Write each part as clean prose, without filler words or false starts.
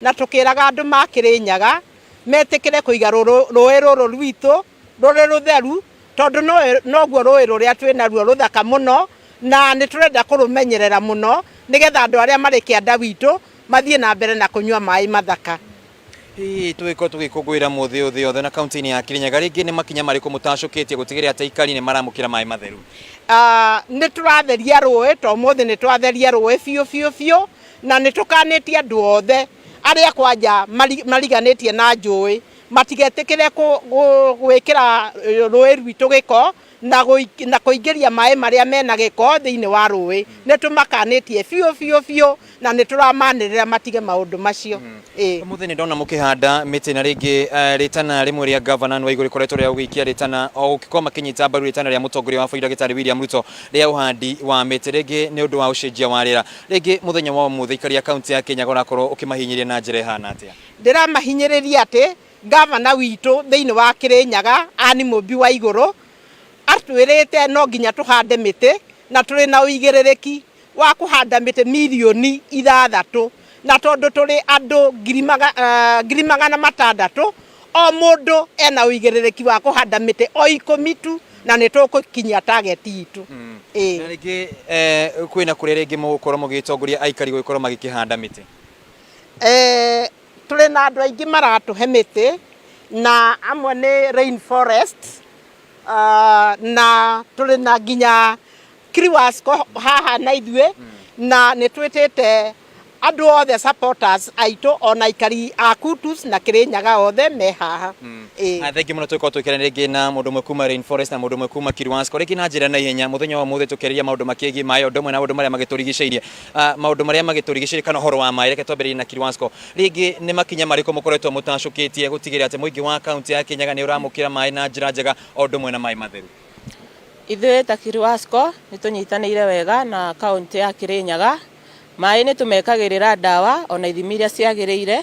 Na tũkĩraga andũ ma Kĩrĩnyaga metĩkĩre kũiga rũĩ rũrũ rwitũ rũrĩ rũtheru, tondũ noguo rũĩ rũrĩa twĩ naruo rũthaka mũno, na nĩ tũrenda kũrũmenyerera mũno nĩgetha andũ arĩa marĩ kĩanda witũ mathiĩ na mbere na kũnyua maĩ mathaka. Hihi tũgĩkorwo tũgĩkũngũĩra mũthĩ ũyũ thĩ yothe na kaunti-inĩ ya Kirinyaga, rĩngĩ nĩ makinya marĩkũ mũtacũkĩtie gũtigĩrĩra atĩ aikari nĩ maramũkĩra maĩ matheru? Nĩ tũratheria rũĩ, to ũmũthĩ nĩ twatheria rũĩ biũ biũ biũ, na nĩ tũkanĩtie andũ othe arĩa kwanja mariganĩtie na njũĩ matigetĩkĩre gwĩkĩra rũĩ rwitũ gĩko na kũingĩria maĩ marĩa mena gĩko thĩinĩ wa rũĩ. Nĩ tũmakanĩtie biũ biũ biũ na nĩ tũramanĩrĩra matige maũndũ macio. Ĩĩ. Ũmũthĩ nĩ ndona mũkĩhanda mĩtĩ na rĩngĩ rĩtana rĩmwe rĩa Gavana Waigũ rĩkoretwo rĩa gũgĩikia rĩtana o gũgĩkorwo makĩnyita mbaru rĩtana rĩa mũtongoria wa bũrũri ndagĩtarĩ William Ruto rĩa ũhandi wa mĩtĩ rĩngĩ nĩ ũndũ wa ũcenjia wa rĩera. Rĩngĩ mũthenya wa ũmũthĩ aikari a kaunti ya Kĩrĩnyaga ũrakorwo ũkĩmahinyĩrĩria na njĩra ĩhana atĩa? Ndĩramahinyĩrĩria atĩ Gavana witũ thĩinĩ wa Kĩrĩnyaga Ann Mũmbi Waigũrũ atwĩrĩte no nginya tũhande mĩtĩ na tũrĩ na ũigĩrĩrĩki wa kũhanda mĩtĩ mirioni ithathatũ, na tondũ tũrĩ andũ 600,000, o mũndũ ena ũigĩrĩrĩki wa kũhanda mĩtĩ o 10 tu, na nĩ tũgũkinyia target itũ. Ĩĩ. Na rĩngĩ kwĩna kũrĩa rĩngĩ mũgũkorwo mũgĩtongoria aikari gũgĩkorwo magĩkĩhanda mĩtĩ? Tũrĩ na andũ aingĩ maratũhe mĩtĩ, na amwe nĩ Rainforest, na tũrĩ na nginya Kriwasco haha na ithuĩ, na nĩ twĩtĩte andũ othe supporters aitũ ona aikari a Kutus na Kĩrĩnyaga othe me haha. Ĩĩ. Thengiũ mũno. Tũgĩkorwo tũkĩaranĩria rĩngĩ na mũndũ ũmwe kuma Rainforest na mũndũ ũmwe kuma Kiriwasco rĩngĩ na njĩra na ihenya. Mũthenya wa ũmũthĩ tũkĩarĩria maũndũ makĩgiĩ maĩ, ũndũ ũmwe na maũndũ marĩa magĩtũrigicĩirie, maũndũ marĩa magĩtũrigicĩirie kana ũhoro wa maĩ. Reke twambĩrĩrie na Kiriwasco. Rĩngĩ nĩ makinya marĩkũ mũkoretwo mũtacũkĩtie gũtigĩrĩra atĩ mũingĩ wa kaunti ya Kĩrĩnyaga nĩ ũramũkĩra maĩ na njĩra njega o ũndũ ũmwe na maĩ matheru? Ithuĩ ta Kiriwasco nĩ tũnyitanĩire wega na kaunti ya Kĩrĩnyaga. Maĩ nĩ tũmekagĩrĩra ndawa ona ithimi iria ciagĩrĩire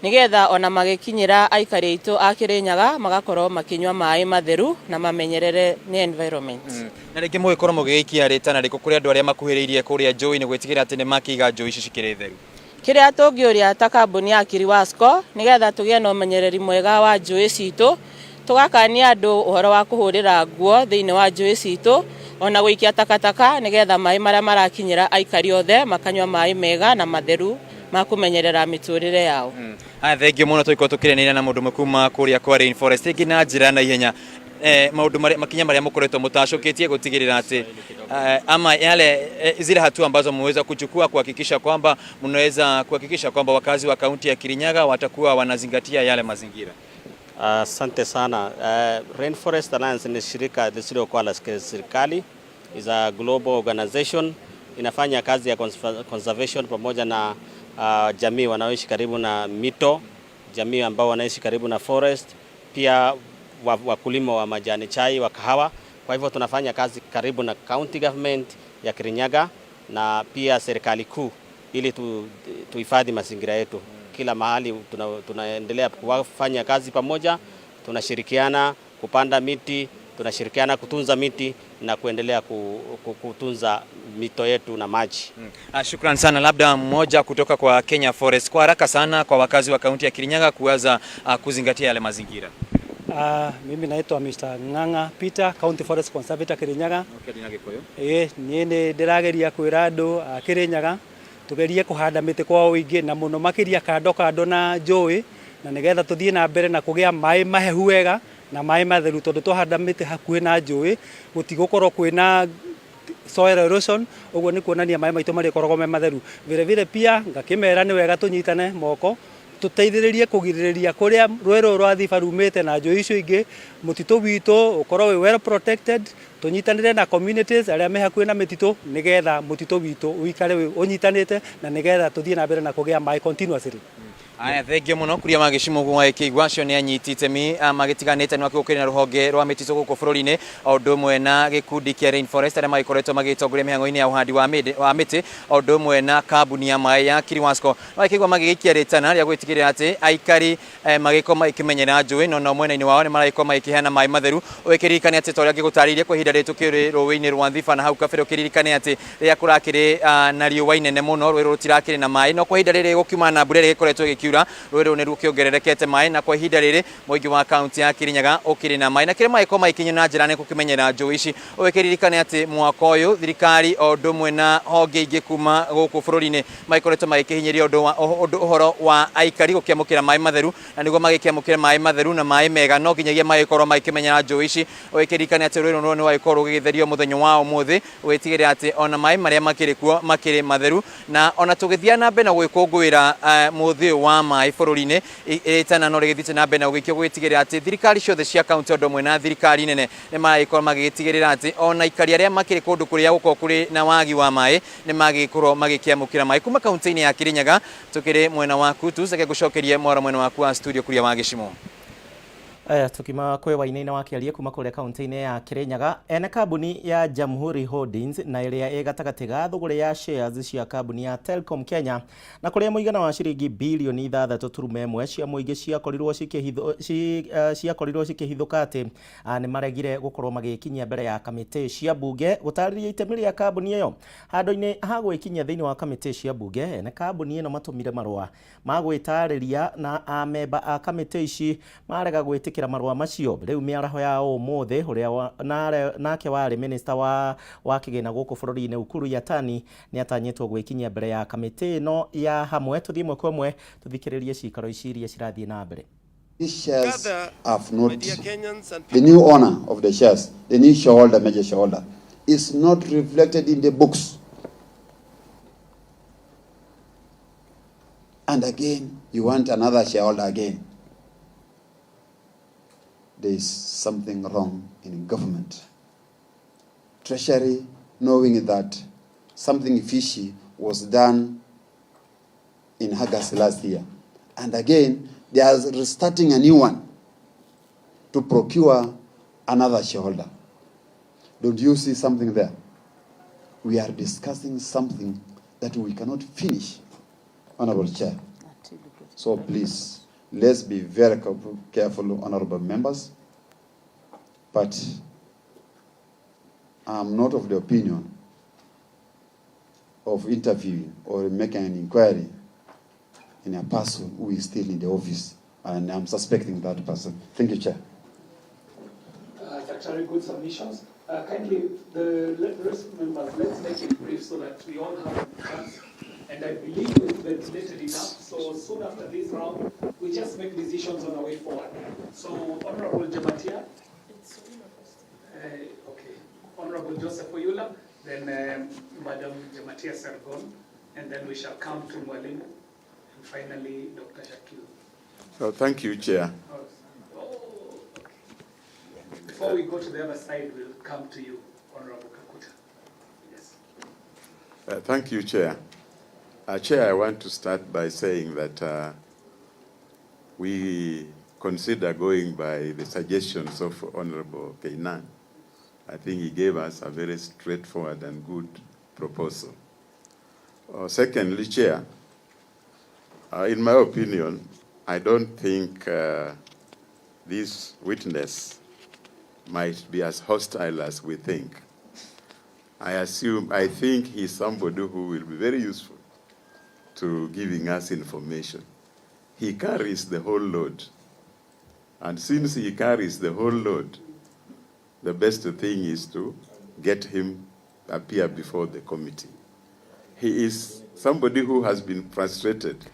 nĩgetha ona magĩkinyĩra aikari aitũ a Kĩrĩnyaga magakorwo makĩnyua maĩ matheru na mamenyerere nĩ environment. Na rĩngĩ mũgĩkorwo mũgĩgĩikia rĩtana rĩkũ kũrĩ andũ arĩa makuhĩrĩirie kũrĩa njũĩ-inĩ gwĩtigĩrĩra atĩ nĩ makĩiga njũĩ ici cikĩrĩ theru? Kĩrĩa tũngĩũria ta kambuni ya Kiriwasco nĩgetha tũgĩe na ũmenyereri mwega wa njũĩ citũ, tũgakania andũ ũhoro wa kũhũrĩra nguo thĩinĩ wa njũĩ citũ, ona gũikia takataka nĩgetha maĩ marĩa marakinyĩra aikari othe makanyua maĩ mega na matheru ma kũmenyerera mĩtũrĩre yao. Haya, thengiũ mũno. Tũgĩkorwo tũkĩranĩria na mũndũ ũmwe kuma kũrĩa kwa Rainforest. Rĩngĩ na njĩra na ihenya, maũndũ marĩa, makinya marĩa mũkoretwo mũtacũkĩtie gũtigĩrĩra atĩ ama yale zile hatua ambazo mmeweza kuchukua kuhakikisha kwamba mnaweza kuhakikisha kwamba wakazi wa kaunti ya Kirinyaga watakuwa wanazingatia yale mazingira. Asante sana. Rainforest Alliance ni shirika lisilokuwa la serikali, is a global organization, inafanya kazi ya conservation pamoja na jamii wanaoishi karibu na mito, jamii ambao wanaishi karibu na forest, pia wakulima wa majani chai, wa kahawa. Kwa hivyo tunafanya kazi karibu na county government ya Kirinyaga na pia serikali kuu ili tuhifadhi mazingira yetu. Kila mahali tunaendelea kufanya kazi pamoja, tunashirikiana kupanda miti, tunashirikiana kutunza miti na kuendelea kutunza mito yetu na maji. Shukran sana. Labda mmoja kutoka kwa Kenya Forest, kwa haraka sana, kwa wakazi wa kaunti ya Kirinyaga kuweza kuzingatia yale mazingira. Mimi naitwa Mr. Ng'ang'a Peter, County Forest Conservator Kirinyaga. Ĩĩ, niĩ nĩ ndĩrageria kwĩra andũ a Kĩrĩnyaga tugerie kũhanda mĩtĩ kwa ũingĩ na mũno makĩria kando kando na njũĩ, na nĩgetha tũthiĩ na mbere na kũgĩa maĩ mahehu wega na maĩ matheru, tondũ twahanda mĩtĩ hakuhĩ na njũĩ gũtigũkorwo kwĩna soil erosion, ũguo nĩ kuonania maĩ maitũ marĩkoragwo me matheru. Vile vile pia ngakĩmera nĩ wega tũnyitane moko tũteithĩrĩrie kũgirĩrĩria kũrĩa rũĩ rũrũ rwa Thiba rumĩte na njũĩ icio ingĩ, mũtitũ witũ ũkorwo wĩ well protected, tũnyitanĩre na communities arĩa me hakuhĩ na mĩtitũ nĩgetha mũtitũ witũ ũikare ũnyitanĩte na nĩgetha tũthiĩ na mbere na kũgĩa maĩ continuously. Aya, thengio mũno kuria wa gĩcimugu wa ĩkĩigua acio nĩ anyiti itemi magĩtiganĩte nĩ wakĩgũkĩrĩ na rũhonge rwa mĩtitũ gũkũ bũrũri-inĩ, o ũndũ ũmwe na gĩkundi kĩa Rainforest arĩa magĩkoretwo magĩtongoria mĩhang'o-inĩ ya ũhandi wa mĩtĩ, o ũndũ ũmwe na kambuni ya maĩ ya Kiriwasco. Magĩkĩigua magĩgĩikia rĩtana rĩa gwĩtigĩrĩra atĩ aikari magĩkorwo magĩkĩmenyera njũĩ, no nao mwena-inĩ wao nĩ maragĩkorwo magĩkĩheana maĩ matheru. Ũgĩkĩririkane atĩ ta ũrĩa ngĩgũtarĩirie, kwa ihinda rĩrĩ tũkĩrĩ rũĩ-inĩ rwa Thiba, na hau kabere ũkĩririkane atĩ rĩrĩa kũrakĩrĩ na riũa inene mũno, rũĩ rũrũ rũtirakĩrĩ na maĩ, no kwa ihinda rĩrĩ gũkiuma na mbura ĩrĩa ĩgĩkoretwo ĩgĩkiura. Gũkiura rũĩ rũu nĩ rũkĩongererekete maĩ, na kwa ihinda rĩrĩ mũingĩ wa kaunti ya Kirinyaga ũkĩrĩ na maĩ, na kĩrĩa magĩkorwo magĩkinyio na njĩra nĩ gũkĩmenyerera njũĩ ici. Ũgĩkĩririkane atĩ mwaka ũyũ thirikari o ũndũ ũmwe na honge ingĩ kuma gũkũ bũrũri-inĩ magĩkoretwo magĩkĩhinyĩria ũndũ wa ũndũ ũhoro wa aikari gũkĩamũkĩra maĩ matheru, na nĩguo magĩkĩamũkĩre maĩ matheru na maĩ mega no nginyagia magĩkorwo magĩkĩmenyera njũĩ ici. Ũgĩkĩririkane atĩ rũĩ rũrũ nĩ rwagĩkorwo rũgĩgĩtherio mũthenya wa ũmũthĩ, ũgĩtigĩrĩra atĩ ona maĩ marĩa makĩrĩ kuo makĩrĩ matheru. Na ona tũgĩthiaga na mbere na gũgĩkũngũĩra mũthĩ ũyũ wa maĩ bũrũri-inĩ, ĩtana no rĩgĩthiĩte na mbere na gũgĩikio gũgĩtigĩrĩra atĩ thirikari ciothe cia kaunti o ũndũ ũmwe na thirikari nene nĩ maragĩkorwo magĩgĩtigĩrĩra atĩ ona aikari arĩa makĩrĩ kũndũ kũrĩa gũkoragwo kũrĩ na wagi wa maĩ nĩ magĩkorwo magĩkĩamũkĩra maĩ. Kuma kaunti-inĩ ya Kirinyaga tũkĩrĩ mwena wa Kutus, reke ngũcokerie mwaro mwena waku wa studio Kuria wa Gĩcimo. Aya tukima kwĩ Wainaina wa Kĩarie kuma kũrĩa kaunti-inĩ ya Kirinyaga. Ene kambuni ya Jamhuri Holdings na ĩrĩa ĩ gatagatĩ ga thũgũrĩ ya shares cia kambuni ya Telcom Kenya na kũrĩa mũigana wa ciringi bilioni 6.1 cia mũingĩ ciakorirwo ciakorirwo cikĩhithũka atĩ nĩ maregire gũkorwo magĩkinyia mbere ya kamĩtĩ cia mbunge gũtarĩria itemi rĩa kambuni ĩyo. Handũ-inĩ ha gwĩkinyia thĩinĩ wa kamĩtĩ cia mbunge, ene kambuni ĩno matũmire marũa ma gwĩtarĩria na amemba a kamĩtĩ ici marega gwĩtĩkĩra marũa macio. Rĩu mĩaraho ya ũmũthĩ ũrĩa nake warĩ minista wa wa kĩgĩna gũkũ bũrũri-inĩ Ukur Yatani nĩ atanyĩtwo gwĩkinyia mbere ya kamĩtĩ ĩno ya hamwe. Tũthiĩ ĩmwe kwa ĩmwe tũthikĩrĩrie cikaro ici iria cirathiĩ na mbere. These shares have not, the new owner of the shares, the new shareholder, major shareholder, is not reflected in the books. And again, you want another shareholder again. There is something wrong in government. Treasury, knowing that something fishy was done in August last year. And again, they are restarting a new one to procure another shareholder. Don't you see something there? We are discussing something that we cannot finish, Honorable Chair. So please, let's be very careful, honorable members. But I'm not of the opinion of interviewing or making an inquiry in a person who is still in the office, and I'm suspecting that person. Thank you, Chair. Daktari, good submissions. Kindly, the rest members, let's make it brief so that we all have a chance. And I believe we've ventilated enough, so soon after this round, we just make decisions on our way forward. So, Honorable Jamatia. Okay. Honorable Joseph Oyula, then Madam Jamatia Sergon, and then we shall come to Mwalimu, and finally, Dr. Shakil. So thank you, Chair. Oh, okay. Before we go to the other side, we'll come to you, Honorable Kakuta. Yes. Thank you, Chair. Chair, I want to start by saying that we consider going by the suggestions of Honorable Keinan. I think he gave us a very straightforward and good proposal. Secondly, Chair, in my opinion, I don't think this witness might be as hostile as we think. I think he's somebody who will be very useful to giving us information. He carries the whole load. And since he carries the whole load, the best thing is to get him appear before the committee. He is somebody who has been frustrated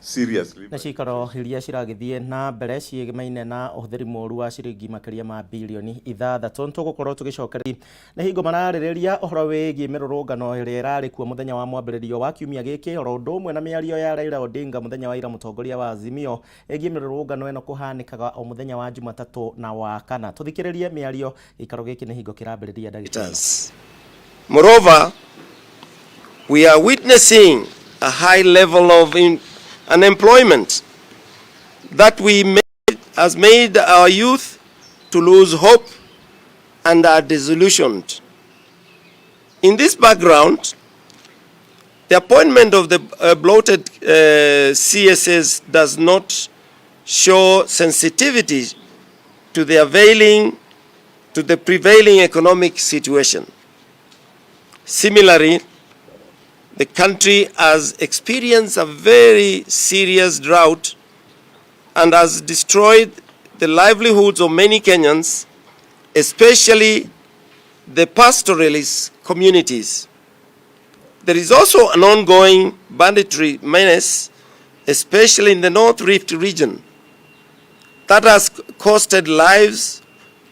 seriously. Na cikaro iria ciragithie na mbere ciĩmaine na ũhũthĩri mũru wa ciringi makĩria ma bilioni 6 nĩtũgũkorwo tũgĩcokereria nĩ hingo mararĩrĩria ũhoro wĩgiĩ mĩrũrũngano ĩrĩa ĩrarĩ kuo mũthenya wa mwambĩrĩrio wa kiumia gĩkĩ oro ũndũ ũmwe na mĩario ya Raila Odinga mũthenya wa ira mũtongoria wa Azimio ĩgiĩ mĩrũrũngano ĩno kũhanĩkaga o mũthenya wa Jumatatũ na wa kana. Tũthikĩrĩrie mĩario gĩikaro gĩkĩ nĩ hingo kĩrambĩrĩria ndagĩka. Moreover, we are witnessing a high level of unemployment that has made our youth to lose hope and are disillusioned. In this background, the appointment of the bloated CSS does not show sensitivity to the prevailing economic situation. Similarly, the country has experienced a very serious drought and has destroyed the livelihoods of many Kenyans, especially the pastoralist communities. There is also an ongoing banditry menace, especially in the North Rift region, that has costed lives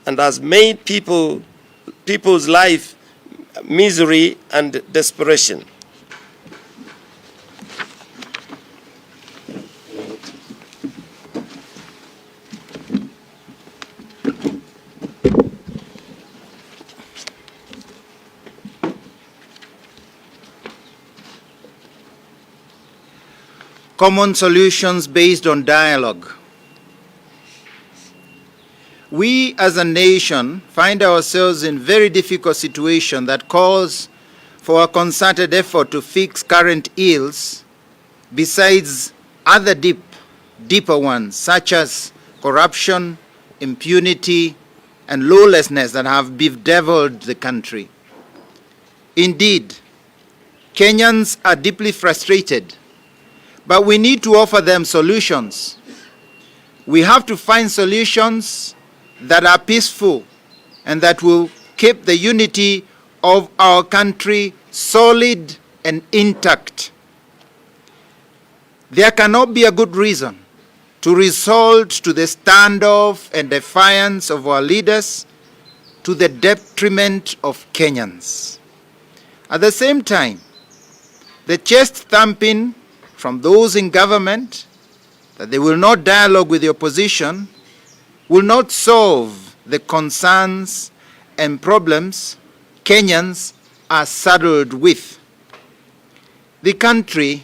and has made people's life misery and desperation. Common solutions based on dialogue. We as a nation find ourselves in very difficult situation that calls for a concerted effort to fix current ills besides other deeper ones such as corruption, impunity, and lawlessness that have bedeviled the country. Indeed, Kenyans are deeply frustrated, but we need to offer them solutions. We have to find solutions that are peaceful and that will keep the unity of our country solid and intact. There cannot be a good reason to resort to the standoff and defiance of our leaders to the detriment of Kenyans. At the same time, the chest thumping from those in government that they will not dialogue with the opposition will not solve the concerns and problems Kenyans are saddled with. The country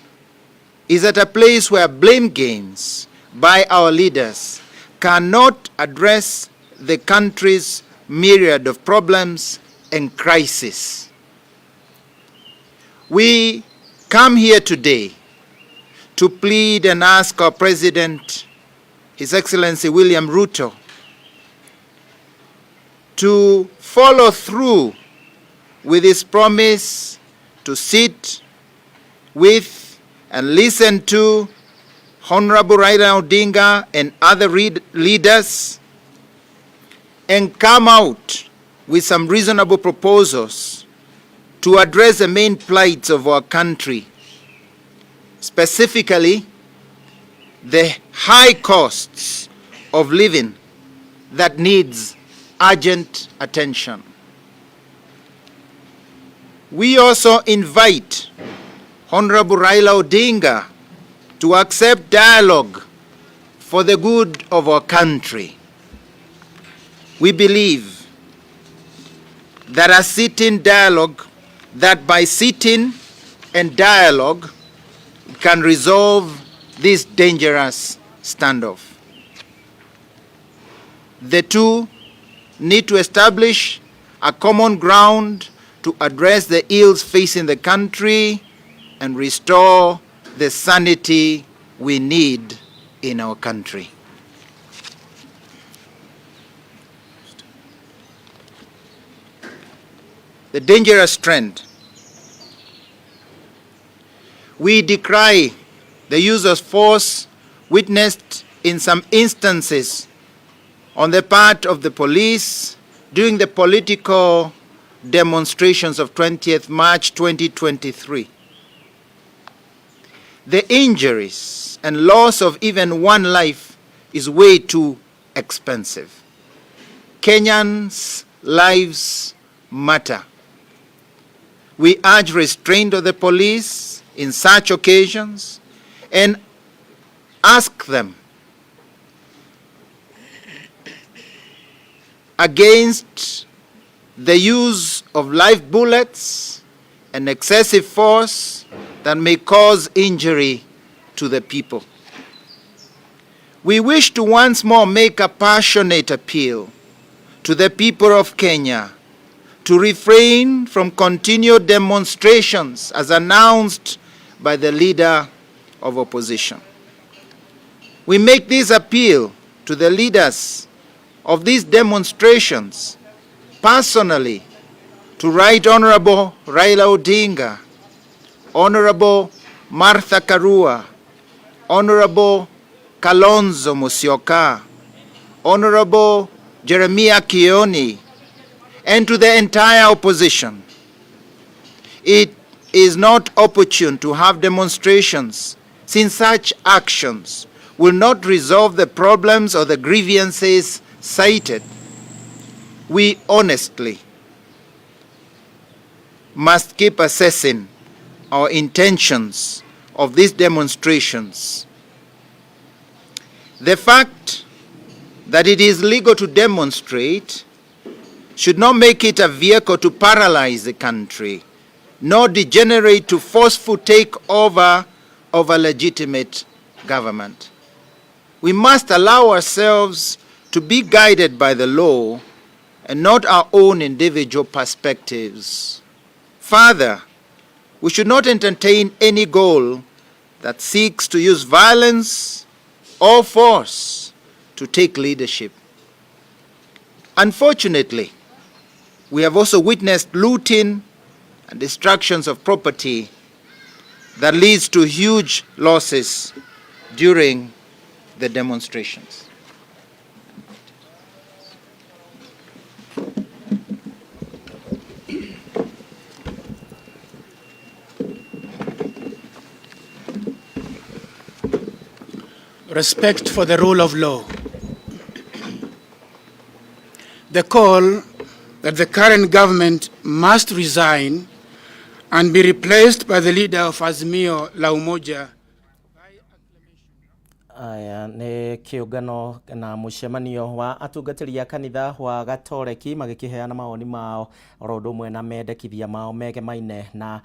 is at a place where blame games by our leaders cannot address the country's myriad of problems and crises. We come here today to plead and ask our President, His Excellency William Ruto, to follow through with his promise to sit with and listen to Honorable Raila Odinga and other leaders and come out with some reasonable proposals to address the main plights of our country, specifically the high costs of living that needs urgent attention. We also invite Honorable Raila Odinga to accept dialogue for the good of our country. We believe that a sitting dialogue, that by sitting and dialogue can resolve this dangerous standoff. The two need to establish a common ground to address the ills facing the country and restore the sanity we need in our country. The dangerous trend. We decry the use of force witnessed in some instances on the part of the police during the political demonstrations of 20th March 2023. The injuries and loss of even one life is way too expensive. Kenyans' lives matter. We urge restraint of the police in such occasions and ask them against the use of live bullets and excessive force that may cause injury to the people. We wish to once more make a passionate appeal to the people of Kenya to refrain from continued demonstrations as announced by the leader of opposition. We make this appeal to the leaders of these demonstrations personally, to Right Honorable Raila Odinga, Honorable Martha Karua, Honorable Kalonzo Musyoka, Honorable Jeremiah Kioni, and to the entire opposition. It is not opportune to have demonstrations, since such actions will not resolve the problems or the grievances cited. We honestly must keep assessing our intentions of these demonstrations. The fact that it is legal to demonstrate should not make it a vehicle to paralyze the country, nor degenerate to forceful takeover of a legitimate government. We must allow ourselves to be guided by the law and not our own individual perspectives. Further, we should not entertain any goal that seeks to use violence or force to take leadership. Unfortunately, we have also witnessed looting and destructions of property that leads to huge losses during the demonstrations. Respect for the rule of law. The call that the current government must resign and be replaced by the leader of Azimio la Umoja. Aya nĩ kĩũngano na mũcemanio wa atungatĩri a kanitha wa Gatoreki magĩkĩheana mawoni mao oro ũndũ ũmwe na mendekithia mao megemaine na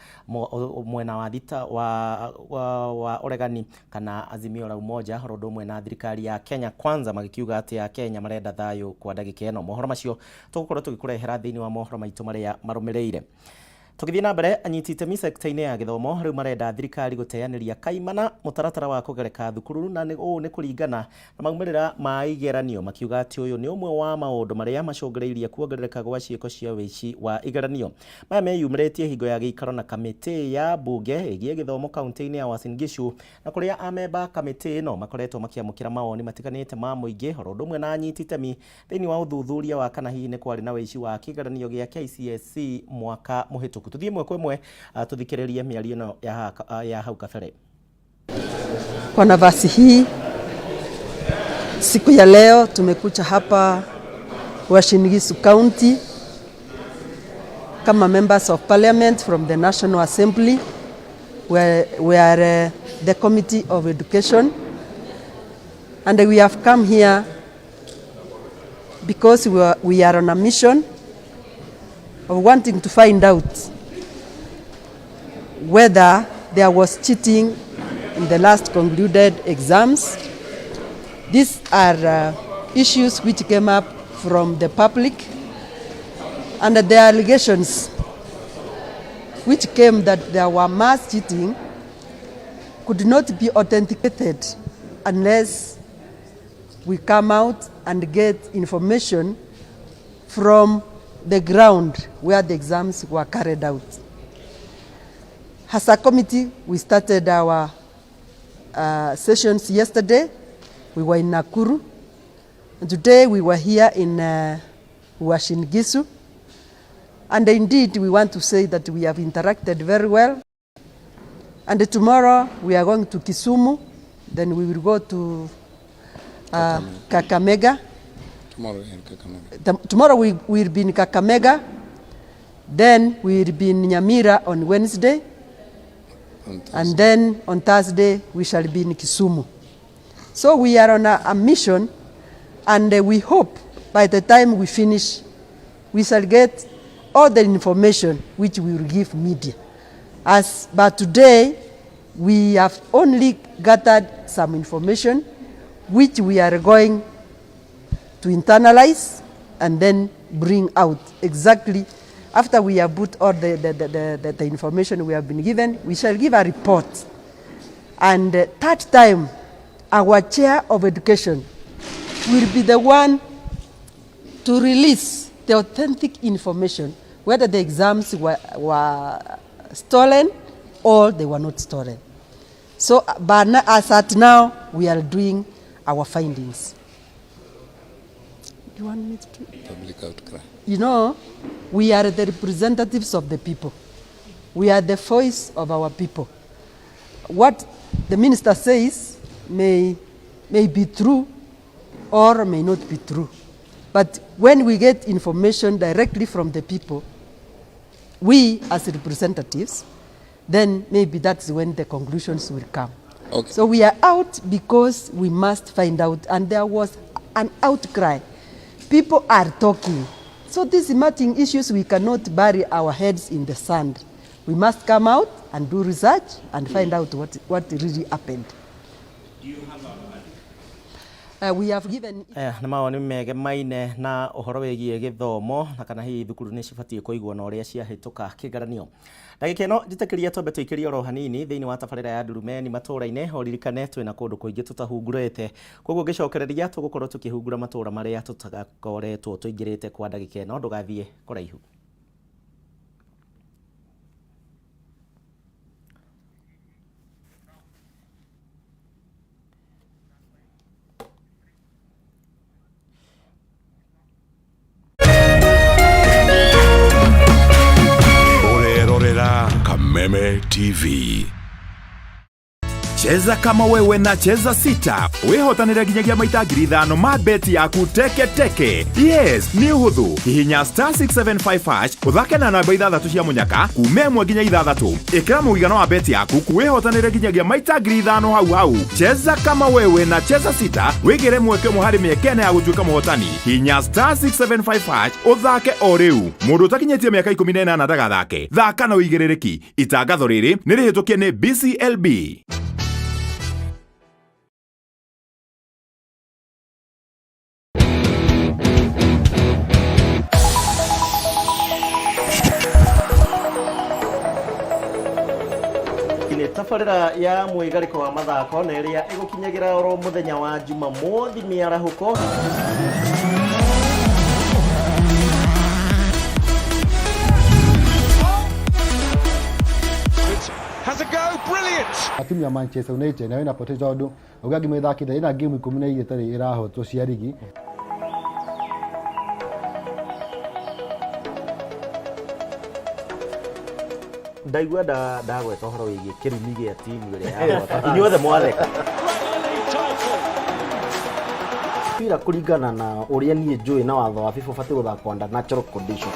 mwena wa thita wa ũregani kana Azimio la Umoja oro ũndũ ũmwe na thirikari ya Kenya Kwanza magĩkiuga atĩ a Kenya marenda thayũ kwa ndagĩka ĩno. Mohoro macio tũgũkorwo tũgĩkũrehera thĩinĩ wa mohoro maitũ marĩa marũmĩrĩire. Tũgĩthiĩ na mbere, anyiti itemi sekta-inĩ ya gĩthomo rĩu marenda thirikari gũteanĩria kaimana mũtaratara wa kũgereka thukuru na ũũ nĩ kũringana na maumĩrĩra ma igeranio makiuga atĩ ũyũ nĩ ũmwe wa maũndũ marĩa macũngĩrĩirie kuongerereka gwa ciĩko cia wĩici wa igeranio. Maya meyumĩrĩtie hingo ya gĩikaro na kamĩtĩ ya mbunge ĩgiĩ gĩthomo kaunti-inĩ ya Uasin Gishu na kũrĩa amemba kamĩtĩ ĩno makoretwo makĩamũkĩra mawoni matiganĩte ma mũingĩ oro ũndũ ũmwe na anyiti itemi thĩinĩ wa ũthuthuria wa kana hihi nĩ kwarĩ na wĩici wa kĩgeranio gĩa KCSE mwaka mũhĩtũku. Tũthiĩ ĩmwe kwa ĩmwe tũthikĩrĩrie mĩario ĩno ya hau kabere. Kwa nafasi hii siku ya leo tumekuja hapa Uasin Gishu County kama members of parliament from the National Assembly. We are the Committee of Education, and we have come here because we are on a mission of wanting to find out whether there was cheating in the last concluded exams. These are issues which came up from the public, and the allegations which came that there were mass cheating could not be authenticated unless we come out and get information from the ground where the exams were carried out. As a committee, we started our sessions yesterday. We were in Nakuru. And today we were here in Uasin Gishu. And indeed, we want to say that we have interacted very well. And tomorrow we are going to Kisumu. Then we will go to Kakamega. Tomorrow in Kakamega. Tomorrow we will be in Kakamega. Then we will be in Nyamira on Wednesday. And then on Thursday, we shall be in Kisumu. So we are on a mission, and we hope by the time we finish, we shall get all the information which we will give media. But today, we have only gathered some information which we are going to internalize and then bring out exactly. After we have put all the information we have been given, we shall give a report. And that time, our chair of education will be the one to release the authentic information, whether the exams were stolen or they were not stolen. So, but as at now, we are doing our findings. You want me to? Public outcry. You know, we are the representatives of the people. We are the voice of our people. What the minister says may be true or may not be true. But when we get information directly from the people, we as representatives, then maybe that's when the conclusions will come. Okay. So we are out because we must find out, and there was an outcry. People are talking. So these emerging issues, we cannot bury our heads in the sand. We must come out and do research and find out what really happened. Do you have a We have given Nĩ mawoni megemaine na ũhoro wĩgiĩ gĩthomo na kana hihi thukuru nĩ cibatiĩ kũigwo na ũrĩa ciahĩtũka kĩgeranio. Ndagĩka ĩno njĩtĩkĩria twambe tũikĩrie oro hanini thĩinĩ wa tabarĩra ya Ndurumeni matũũra-inĩ. Ũririkane twĩna kũndũ kũingĩ tũtahungurĩte, koguo ngĩcokereria tũgũkorwo tũkĩhungura matũũra marĩa tũtakoretwo tũingĩrĩte kwa ndagĩka ĩno. Ndũgathiĩ kũraihu. Kameme TV. Cheza kama wewe na Cheza Sita. Wihotanire nginyagia maita 5,000 ma beti yaku teke teke. Yes, ni uhuthu. Hihinya star 675 hash uthake na namba 6 cia munyaka kuma 1 nginya 6. Ikira mũigana wa beti yaku wihotanire nginyagia maita 5,000 hau hau. Cheza kama wewe na Cheza Sita wigire mweke ũmwe harĩ mĩeke ĩna ya gũtuĩka mũhotani. Hihinya star 675 hash uthake o rĩu. Mũndũ ũtakinyĩtie mĩaka 18 ndagathake. Thaka na ũigĩrĩrĩki. Itangatho rĩrĩ nĩ rĩhĩtũkie nĩ BCLB. Tabarĩra ya mwĩgarĩko wa mathako na ĩrĩa ĩgũkinyagĩra oro mũthenya wa Jumamothi mĩarahũko. Has a go, brilliant. Timu ya Manchester United nayo inapoteza tondu uga ngime ithakite ina game 12 itarĩ ĩrahotwo cia rigi. Ndaigua ndagweta ũhoro wĩgiĩ kĩrumi gĩa timu ĩrĩa yahota. Inyuothe mwatheka. Mpira kũringana na ũrĩa niĩ njũĩ na watho wa FIFA ũbatiĩ gũthakwo under natural condition.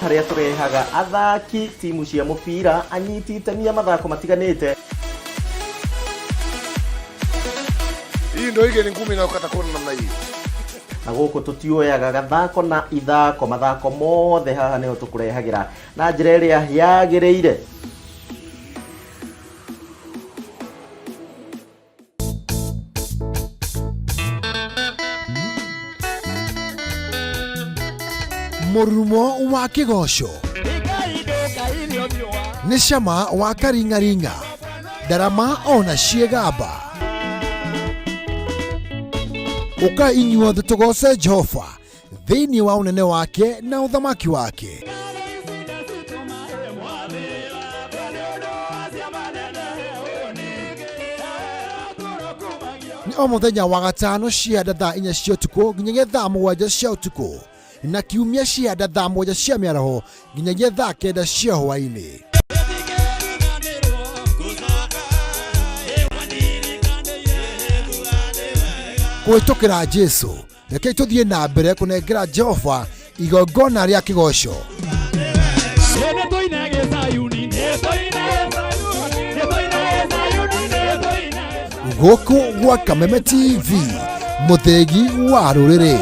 Harĩa tũrehaga athaki timu cia mũbira anyiti itemi a mathako matiganĩte. Hii ndio ile ngumi inayokata kona namna hii. Na gũkũ tũtioyaga gathako na ithako, mathako mothe haha nĩho tũkũrehagĩra na njĩra ĩrĩa yagĩrĩire. Mũrumo wa kĩgoco nĩ cama wa karing'aring'a, ndarama ona ciĩgamba. Ũka inyuothe tũgoce Jehova thĩinĩ wa ũnene wake na ũthamaki wake. Nĩ o mũthenya wa gatano cia thaa 4 cia ũtukũ nginyagia thaa 7 cia ũtukũ, na kiumia cia thaa 7 cia mĩaraho nginyagia thaa 9 cia hwaĩ-inĩ. Kũhĩtũkĩra Jesũ, rekei tũthiĩ na mbere kũnengera Jehova igongona rĩa kĩgoco. Gũkũ gwa Kameme TV, mũthĩgi wa rũrĩrĩ.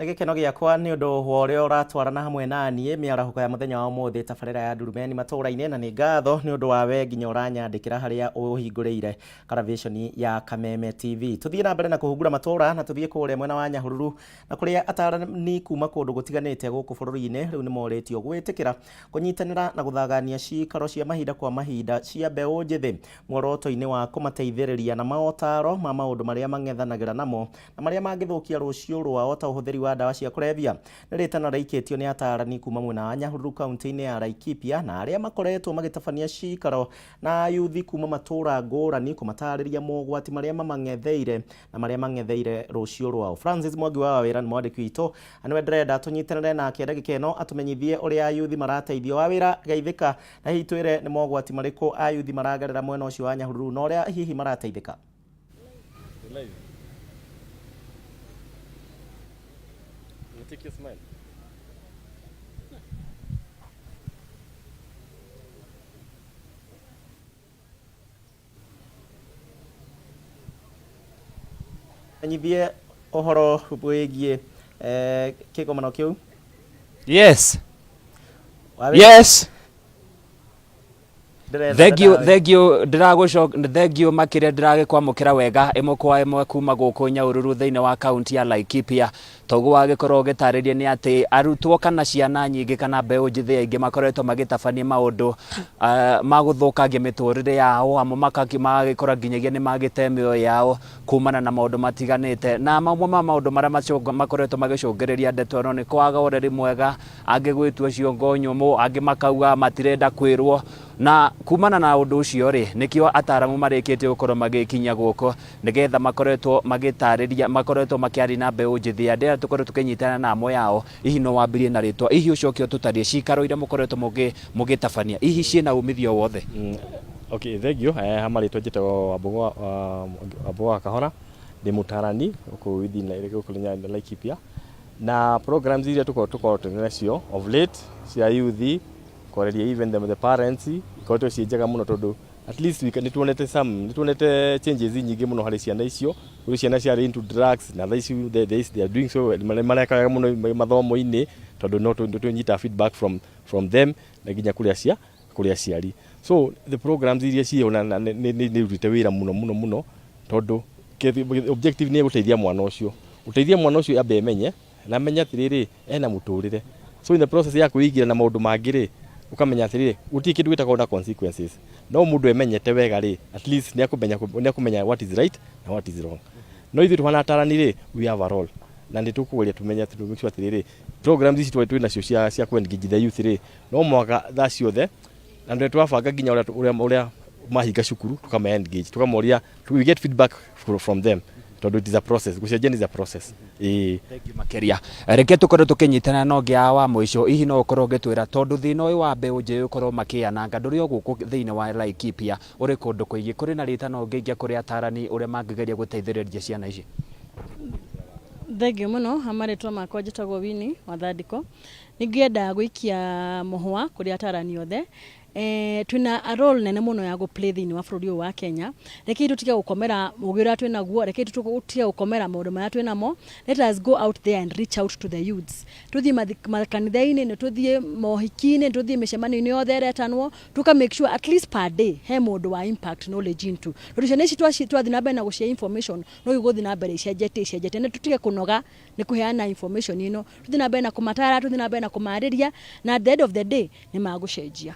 Nĩ gĩkeno gĩakwa nĩ ũndũ wa ũrĩa ũratwarana hamwe na niĩ mĩarahũko ya mũthenya wa ũmũthĩ tabarĩra ya Ndurumeni matũũra-inĩ, na nĩ ngatho nĩ ũndũ wa we nginya ũranyandĩkĩra harĩa ũhingũrĩire karaviconi ya Kameme TV. Tũthiĩ na mbere na kũhungura matũũra na tũthiĩ kũrĩa mwena wa Nyahururu na kũrĩa atarani kuma kũndũ gũtiganĩte gũkũ bũrũri-inĩ rĩu nĩ morĩtio gwĩtĩkĩra kũnyitanĩra na gũthagania cikaro cia mahinda kwa mahinda cia mbeũ njĩthĩ muoroto-inĩ wa kũmateithĩrĩria na maotaro ma maũndũ marĩa mang'ethanagĩra namo na marĩa mangĩthũkia rũciũ rwao ta ũhũthĩri wa ndawa cia kũrebia. Nĩ rĩtana rĩikĩtio nĩ atarani kuma mwena wa Nyahururu kaunti-inĩ ya Laikipia na arĩa makoretwo magĩtabania cikaro na ayuthi kuma matũra ngũrani kũmatarĩria mogwati marĩa mamang'etheire na marĩa mang'etheire rũciũ rwao. Francis Mwangi wa Wawĩra nĩ mwandĩki witũ na nĩwe ndĩrenda tũnyitanĩre nake ndagĩka ĩno atũmenyithie ũrĩa ayuthi marateithio. Wawĩra geithĩka na hihi twĩre nĩ mogwati marĩkũ ayuthi maragerera mwena ũcio wa Nyahururu na ũrĩa hihi marateithĩka. Take your smile. Menyithie ũhoro wĩgiĩ kĩgomano kĩu. Yes. Wawĩra. Yes. Ndĩretha Thengiũ, ndawa. thengiũ, ndĩragũco thengiũ makĩria ndĩragĩkwamũkĩra wega ĩmwe kwa ĩmwe kuma gũkũ Nyahururu thĩinĩ wa kaunti ya Laikipia. Toguo wagĩkorwo ũgĩtarĩria nĩ atĩ arutwo kana ciana nyingĩ kana mbeũ njĩthĩ aingĩ makoretwo magĩtabania maũndũ ma gũthũkangia mĩtũrĩre yao, amwe magagĩkora nginyagia nĩ magĩte mĩoyo yao kumana na maũndũ matiganĩte. Na mamwe ma maũndũ marĩa makoretwo magĩcũngĩrĩria ndeto ĩno nĩ kwaga ũreri mwega, angĩ gwĩtua ciongo nyũmũ, angĩ makauga matirenda kwĩrwo. Na kumana na ũndũ ũcio rĩ, nĩkĩo ataramu marĩkĩtie gũkorwo magĩkinya gũkũ nĩgetha makoretwo magĩtarĩria, makoretwo makĩaria na mbeũ njĩthĩ. Andũ aya tũkoretwo tũkĩnyitana na amwe ao, hihi no wambirie na rĩtwa, hihi ũcoke ũtũtarĩrie cikaro iria mũkoretwo mũgĩtabania, hihi ciĩna umithio wothe? Okay, thank you. Ha marĩtwa njĩtagwo Wambũgũ wa Kahora, ndĩ mũtarani gũkũ within gũkũ Laikipia. Na programs iria tũkoragwo twĩ nacio of late cia youth, kwarĩria even the parents, ikoretwo ciĩ njega mũno tondũ at least nĩ tuonete some, nĩ tuonete changes nyingĩ mũno harĩ ciana icio. Kũrĩ ciana ciarĩ into drugs na thaa ici they are doing so well, mareka wega mũno mathomo-inĩ tondũ no tũnyitaga feedback from them na nginya kũrĩ aciari. So the programs iria ciĩho na nĩ irutĩte wĩra mũno mũno mũno tondũ objective nĩ gũteithia mwana ũcio. Gũteithia mwana ũcio ambe emenye na amenye atĩrĩrĩ ena mũtũrĩre. So in the process ya kwĩingĩra na maũndũ mangĩ rĩ, ũkamenya atĩrĩrĩ gũtirĩ kĩndũ gĩtagwo na consequences. No mũndũ emenyete wega rĩ, at least nĩ akũmenya what is right na what is wrong. No ithuĩ tũhana atarani rĩ, we have a role. Na nĩ tũkũgeria tũmenye atĩ make sure atĩrĩrĩ programs ici twĩ nacio cia kũ engage the youth rĩ, no mũhaka thaa ciothe na nĩ twabanga nginya ũrĩa mahinga cukuru tũkama engage, tũkamoria, we get feedback from them tondũ it is a process, gũcenjia is a process. Ĩĩ. Thank you makĩria. Reke tũkorwo tũkĩnyitana na ũngĩ wa mũico, hihi no ũkorwo ũgĩtwĩra tondũ thĩna ũyũ wa mbeũ njĩthĩ gũkorwo makĩananga ndũrĩ o gũkũ thĩinĩ wa Laikipia, ũrĩ kũndũ kũingĩ, kũrĩ na rĩtana ũngĩikia kũrĩ atarani ũrĩa mangĩgeria gũteithĩrĩria ciana ici? Thengiũ mũno, ha marĩtwa makwa njĩtagwo Winnie wa Thandĩko. Ningĩenda gũikia mũhwa kũrĩ atarani othe. Twĩna a role nene mũno ya gũ play thĩinĩ wa bũrũri ũyũ wa Kenya. Rekei tũtige gũkomera ũgĩ ũrĩa twĩnaguo, rekei tũtige gũkomera maũndũ marĩa twĩnamo. Let us go out there and reach out to the youths. Tũthiĩ makanitha-inĩ, nĩ tũthiĩ mohiki-inĩ, nĩ tũthiĩ mĩcemanio-inĩ yothe ĩretanwo, tũka make sure at least per day he mũndũ wa impact knowledge into. Tondũ ciana ici twathiĩ na mbere na gũcihe information, no igũthiĩ na mbere icenjetie icenjetie, na tũtige kũnoga nĩ kũheana information ĩno. Tũthiĩ na mbere na kũmatara, tũthiĩ na mbere na kũmarĩria, na at the end of the day nĩ magũcenjia.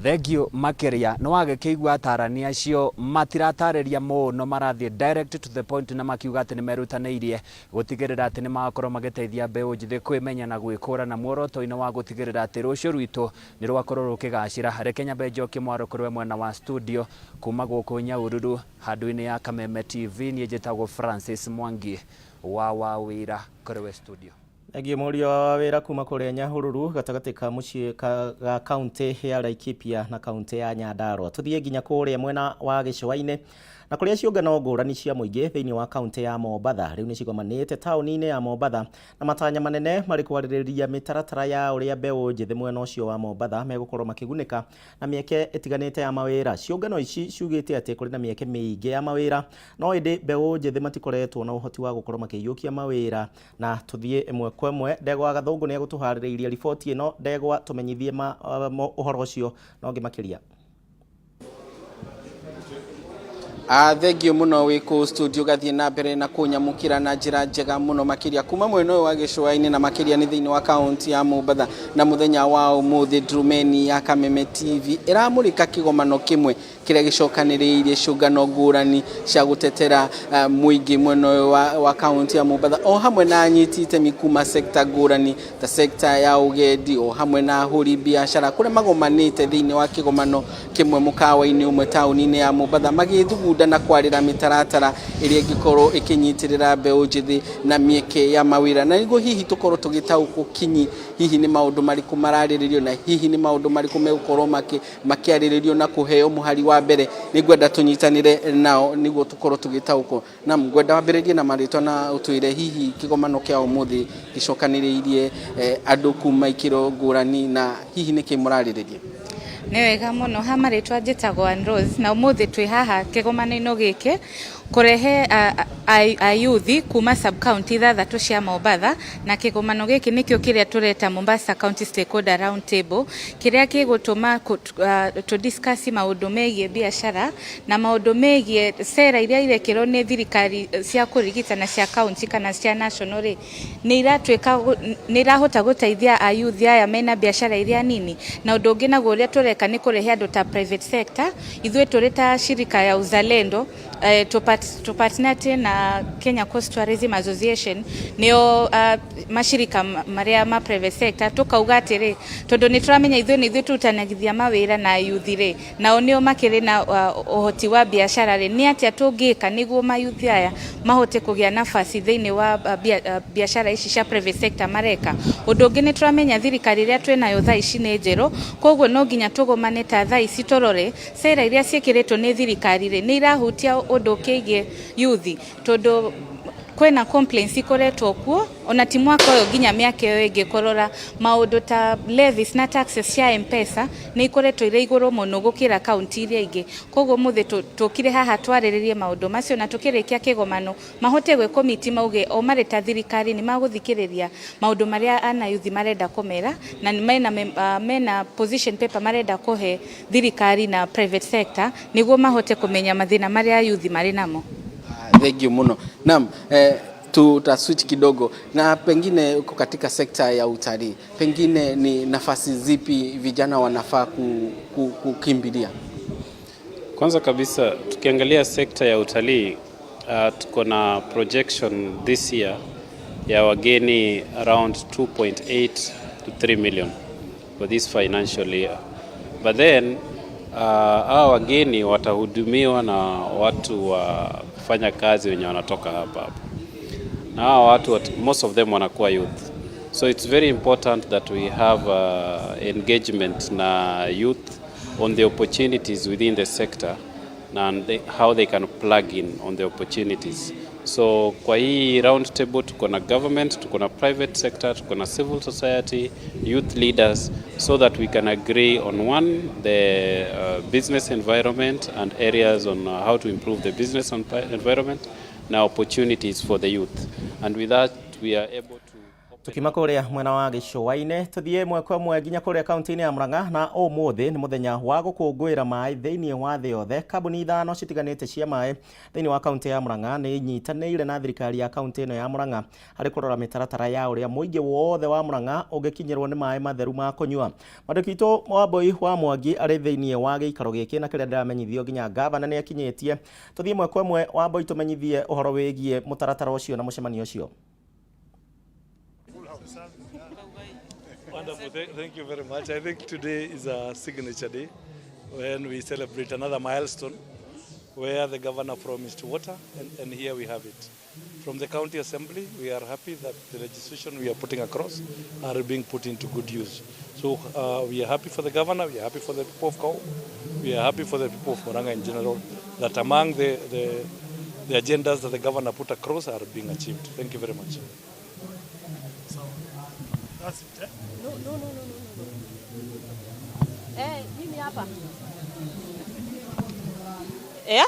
Thengiũ makĩria. Nĩ wagĩkĩigua atarani acio matiratarĩria mũno, marathiĩ direct to the point na makiuga atĩ nĩ merutanĩirie gũtigĩrĩra atĩ nĩ magakorwo magĩteithia mbeũ njĩthĩ kwĩmenya na gwĩkũra na muoroto-inĩ wa gũtigĩrĩra atĩ rũciũ rwitũ nĩ rwakorwo rũkĩgacĩra. Reke nyambe njokie mwaro kũrĩ we mwena wa studio kuma gũkũ Nyahururu handũ-inĩ ya Kameme TV. Niĩ njĩtagwo Francis Mwangi wa Wawĩra kũrĩ we studio. Thengiũ mũria wa wĩra kuma kũrĩa Nyahururu gatagatĩ ka mũciĩ ga kaunti ya Laikipia na kaunti ya Nyandarua. Tũthiĩ nginya kũrĩa mwena wa gĩcũa-inĩ na kũrĩa ciũngano ngũrani cia mũingĩ thĩinĩ wa kaunti ya Mombatha rĩu nĩcigomanĩte taũni-inĩ ya Mombatha na matanya manene marĩ kwarĩrĩria mĩtaratara ya ũrĩa mbeũ njĩthĩ mwena ũcio wa Mombatha megũkorwo makĩgunĩka na mĩeke ĩtiganĩte ya mawĩra. Ciũngano ici ciugĩte atĩ kũrĩ na mĩeke mĩingĩ ya mawĩra no ĩndĩ mbeũ njĩthĩ matikoretwo na ũhoti wa gũkorwo makĩiyũkia mawĩra. Na tũthiĩ ĩmwe kwa ĩmwe, Ndegwa Gathũngũ nĩ egũtũharĩrĩirie riboti ĩno. Ndegwa, tũmenyithie ũhoro ũcio na ũngĩ makĩria. Thengio muno wĩ kũu studio gathiĩ na mbere na kũnyamũkĩra na njĩra njega mũno makĩria kuma mwena ũyũ wa gĩcũa-inĩ na makĩria nĩ thĩinĩ wa kaunti ya Mombatha. Na mũthenya wa ũmũthĩ Ndrumeni ya Kameme TV ĩramũrĩka kĩgomano kĩmwe kĩrĩa gĩcokanĩrĩirie ciũngano ngũrani cia gũtetera mũingĩ mwena ũyũ wa kaunti ya Mombatha o hamwe na anyiti itemi kuma sekta ngũrani ta sekta ya ũgendi o hamwe na ahũri biacara kũrĩa magomanĩte thĩinĩ wa kĩgomano kĩmwe mũkawa-inĩ ũmwe taũni-inĩ ya Mombatha magĩthugunda na kwarĩra mĩtaratara ĩrĩa ĩngĩkorwo ĩkĩnyitĩrĩra mbeũ njĩthĩ na mĩeke ya mawĩra. Na nĩguo hihi tũkorwo tũgĩtaũkwo kinyi hihi nĩ maũndũ marĩkũ mararĩrĩrio na hihi nĩ maũndũ marĩkũ megũkorwo makĩarĩrĩrio na kũheo mũhari wa mbere, nĩngwenda tũnyitanĩre nao nĩguo tũkorwo tũgĩtaũkwo. Na ngwenda wambĩrĩrie na marĩtwa na ũtwĩre hihi kĩgomano kĩa ũmũthĩ gĩcokanĩrĩirie andũ kuma ikĩro ngũrani na hihi nĩkĩ mũrarĩrĩria. Nĩ wega mũno. Ha marĩtwa njĩtagwo Ann Rose na ũmũthĩ twĩ haha kĩgomano-inĩ gĩkĩ kũrehe ayuthi kuma sub county ithathatũ cia Mombatha, na kĩgomano gĩkĩ nĩkĩo kĩrĩa tũreta Mombasa County Stakeholder Round Table, kĩrĩa gĩgũtũma tũ discuss maũndũ megiĩ biacara na maũndũ megiĩ sera iria irekĩrwo nĩ thirikari cia kũrigita na cia county kana cia national rĩ nĩ iratuĩka nĩ irahota gũteithia ayuthi aya mena biacara iria nini. Na ũndũ ũngĩ naguo ũrĩa tũreka nĩ kũrehe andũ ta private sector, ithuĩ tũrĩ ta shirika ya Uzalendo tũpartnerate na Kenya Coast Tourism Association nĩo mashirika marĩa ma private sector, tukauga atĩrĩ tondũ nĩ tũramenya ithuĩ nĩ ithuĩ tũrutanagithia mawĩra na ayuthi rĩ, nao nĩo makĩrĩ na ũhoti wa biacara rĩ, nĩ atĩa tũngĩka nĩguo mayuthi aya mahote kũgĩa nafasi thĩinĩ wa biacara ici cia private sector mareka. Ũndũ ũngĩ nĩ tũramenya thirikari ĩrĩa twĩnayo thaa ici nĩ njerũ, koguo no nginya tũgomane ta thaa ici tũrore sera iria ciĩkĩrĩtwo nĩ thirikari rĩ nĩ irahutia ũndũ kĩgiĩ yuthi, tondũ kwĩna complaints ikoretwo kuo ona ti mwaka ũyũ nginya mĩaka ĩyo ĩngĩ kũrora maũndũ ta levies na taxes cia M-Pesa nĩ ikoretwo irĩ igũrũ mũno gũkĩra kaunti iria ingĩ. Koguo mũthĩ tũkire haha twarĩrĩrie maũndũ macio na tũkĩrĩkia kĩgomano mahote gwĩ komiti mauge o marĩ ta thirikari nĩ magũthikĩrĩria maũndũ marĩa ana yuthi marenda kũmera na mena position paper marenda kũhe thirikari na private sector nĩguo mahote kũmenya mathĩna marĩa yuthi marĩ namo. Thank you muno. Naam, tuta switch kidogo na pengine uko katika sekta ya utalii, pengine ni nafasi zipi vijana wanafaa kukimbilia? Kwanza kabisa tukiangalia sekta ya utalii, tuko na projection this year ya wageni around 2.8 to 3 million for this financial year. But then hawa wageni watahudumiwa na watu wa kufanya kazi wenye wanatoka hapa hapa. Na hawa watu, most of them wanakuwa youth. So it's very important that we have engagement na youth on the opportunities within the sector and how they can plug in on the opportunities. So kwa hii round table tuko na government, tuko na private sector, tuko na civil society, youth leaders, so that we can agree on one, the business environment and areas on how to improve the business environment na opportunities for the youth. And with that we are able to tukima kuria mwena wa gĩcũa-inĩ tũthiĩ ĩmwe kwa ĩmwe nginya kũrĩa kaunti-inĩ ya Murang'a. Na ũmũthĩ nĩ mũthenya wa gũkũngũĩra maĩ thĩinĩ wa thĩ yothe. Kambuni ithano citiganĩte cia maĩ thĩinĩ wa kaunti ya Murang'a nĩ inyitanĩire na thirikari ya kaunti ĩno ya Murang'a harĩ kũrora mĩtaratara ya ũrĩa mũingĩ wothe wa Murang'a ũngĩkinyĩrwo nĩ maĩ matheru ma kũnyua. Mwandĩki witũ Wambui wa Mwangi arĩ thĩinĩ wa gĩikaro gĩkĩ na kĩrĩa ndĩramenyithio nginya gavana nĩ akinyĩtie. Tũthiĩ ĩmwe kwa ĩmwe Wambui, tũmenyithie ũhoro wĩgiĩ mũtaratara ũcio na mũcemanio ũcio. Wonderful. Thank you very much. I think today is a signature day when we celebrate another milestone. where the governor promised water, and here we have it. From the county assembly, we are happy that the legislation we are putting across are being put into good use. So we are happy for the governor, we are happy for the people of Kahubu, we are happy for the people of Murang'a in general, that among the agendas that the governor put across are being achieved. Thank you very much. So, that's it, eh? No. Eh, mimi hapa. Eh?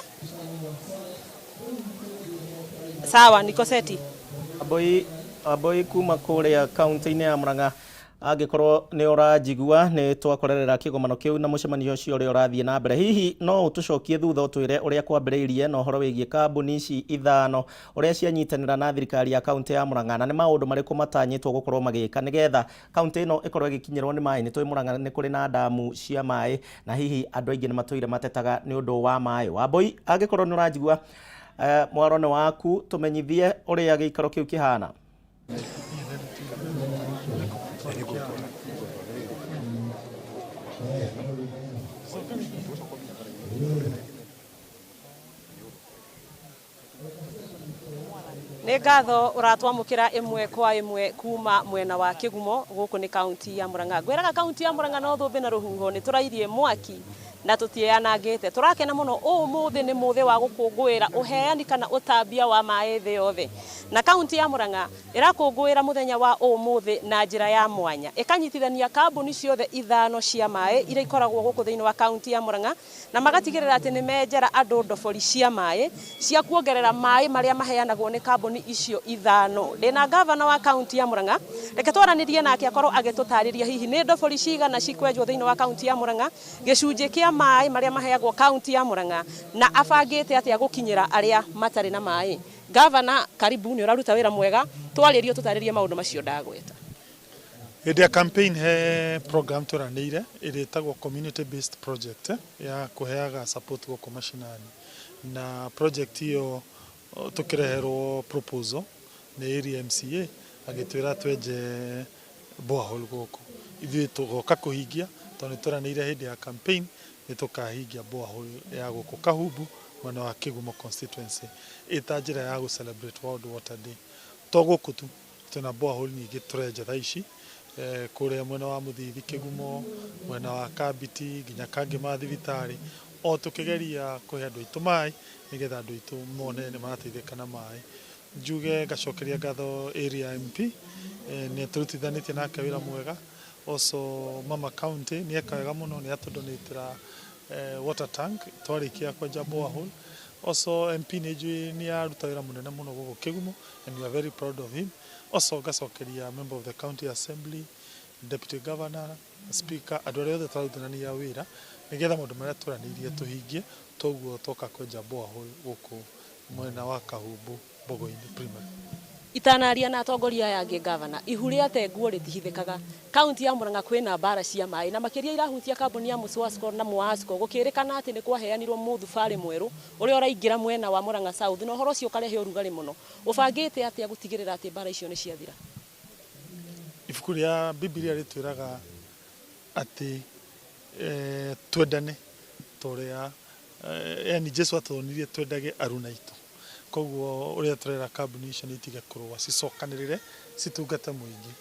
Sawa, niko seti. Aboi kuma kuria kaunti-inĩ ya Murang'a angĩkorwo nĩ ũranjigua nĩ twakorerera kĩgomano kĩu na mũcemanio ũcio ũrĩa ũrathiĩ na mbere. Hihi no ũtũcokie thutha ũtwĩre ũrĩa kwambĩrĩirie na ũhoro wĩgiĩ kambuni ici ithano ũrĩa cianyitanĩra na thirikari ya kaunti ya Murang'a na nĩ maũndũ marĩkũ matanyĩtwo gũkorwo magĩka nĩgetha kaunti ĩno ĩkorwo ĩgĩkinyĩrwo nĩ maĩ. Nĩ tũĩ Murang'a nĩ kũrĩ na ndamu cia maĩ na hihi andũ aingĩ nĩ matũire matetaga nĩ ũndũ wa maĩ. Wambui, angĩkorwo nĩ ũranjigua, mwaro nĩ waku, tũmenyithie ũrĩa gĩikaro kĩu kĩhana. Nĩ ngatho ũratwamũkĩra ĩmwe kwa ĩmwe kuma mwena wa Kĩgumo gũkũ nĩ kaunti ya Murang'a. Ngwĩraga kaunti ya Murang'a no thũmbĩ na rũhuho nĩ tũrairie mwaki na tũtianangĩte. Tũrakena mũno ũmũthĩ nĩ mũthĩ wa gũkũngũĩra ũheani kana ũtambia wa maĩ thĩ yothe. Na kaunti ya Murang'a ĩrakũngũĩra mũthenya wa ũmũthĩ na njĩra ya mwanya. Ĩkanyitithania kambuni ciothe ithano cia maĩ iria ikoragwo gũkũ thĩinĩ wa kaunti ya Murang'a na magatigĩrĩra atĩ nĩ menjera andũ ndobori cia maĩ cia kuongerera maĩ marĩa maheanagwo nĩ kambuni icio ithano. Ndĩna gavana wa kaunti ya Murang'a, reke twaranĩrie nake akorwo agĩtũtarĩria hihi nĩ ndobori cigana cikwenjwo thĩinĩ wa kaunti ya Murang'a, gĩcunjĩ kĩa maĩ marĩa maheagwo kaunti ya Murang'a na abangĩte atĩa gũkinyĩra arĩa matarĩ na maĩ. Gavana, karibu, nĩ ũraruta wĩra mwega, twarĩrio tũtarĩrie maũndũ macio ndagweta. Hĩndĩ ya campaign he program tũranĩire ĩrĩa ĩtagwo community based project ya kũheaga support gũkũ mashinani, na project ĩyo tũkĩreherwo proposal nĩ area MCA agĩtwĩra twenje borehole gũkũ. Ithuĩ tũgoka kũhingia tondũ nĩ tũranĩire hĩndĩ ya campaign nĩ tũkahingia borehole ya gũkũ Kahubu mwena wa Kĩgumo constituency ĩta njĩra ya gũ celebrate World Water Day. To gũkũ tu, twĩna borehole nyingĩ tũrenja thaa ici kũrĩa mwena wa Mũthithi Kĩgumo, mwena wa Kambiti nginya kangĩ ma thibitarĩ, o tũkĩgeria kũhe andũ aitũ maĩ nĩgetha andũ aitũ mone nĩ marateithĩka na maĩ. Njuge ngacokeria ngatho area MP, nĩ tũrutithanĩtie nake wĩra mwega. Also Mama County nĩ eka wega mũno, nĩ atũdonatĩra water tank twarĩkia kwenja borehole. Also MP nĩ njũĩ nĩ aruta wĩra mũnene mũno gũkũ Kĩgumo and we are very proud of him. Also ngacokeria member of the county assembly, deputy governor, speaker, andũ arĩa othe tũrarutithania wĩra nĩgetha maũndũ marĩa tũranĩirie tũhingie. Toguo toka kwenja borehole gũkũ mwena wa Kahubu Mbogo-inĩ primary. Itanaria na atongoria aya angĩ gavana, ihu rĩa tenguo rĩtihithĩkaga. Kaunti ya Murang'a kwĩna mbara cia maĩ na makĩria irahutia kambuni ya Muswasco na Muasco gũkĩrĩkana atĩ nĩ kwaheanirwo mũthubarĩ mwerũ ũrĩa ũraingĩra mwena wa Murang'a South na ũhoro ũcio ũkarehe ũrugarĩ mũno. Ũbangĩte atĩa gũtigĩrĩra atĩ mbara icio nĩ ciathira? Ibuku rĩa Bibilia rĩtwĩraga atĩ twendane ta ũrĩa yani Jesu atwonirie twendage aruna aitũ. Koguo ũrĩa tũrera kambuni icio nĩ itige kũrũa, cicokanĩrĩre citungate mũingĩ,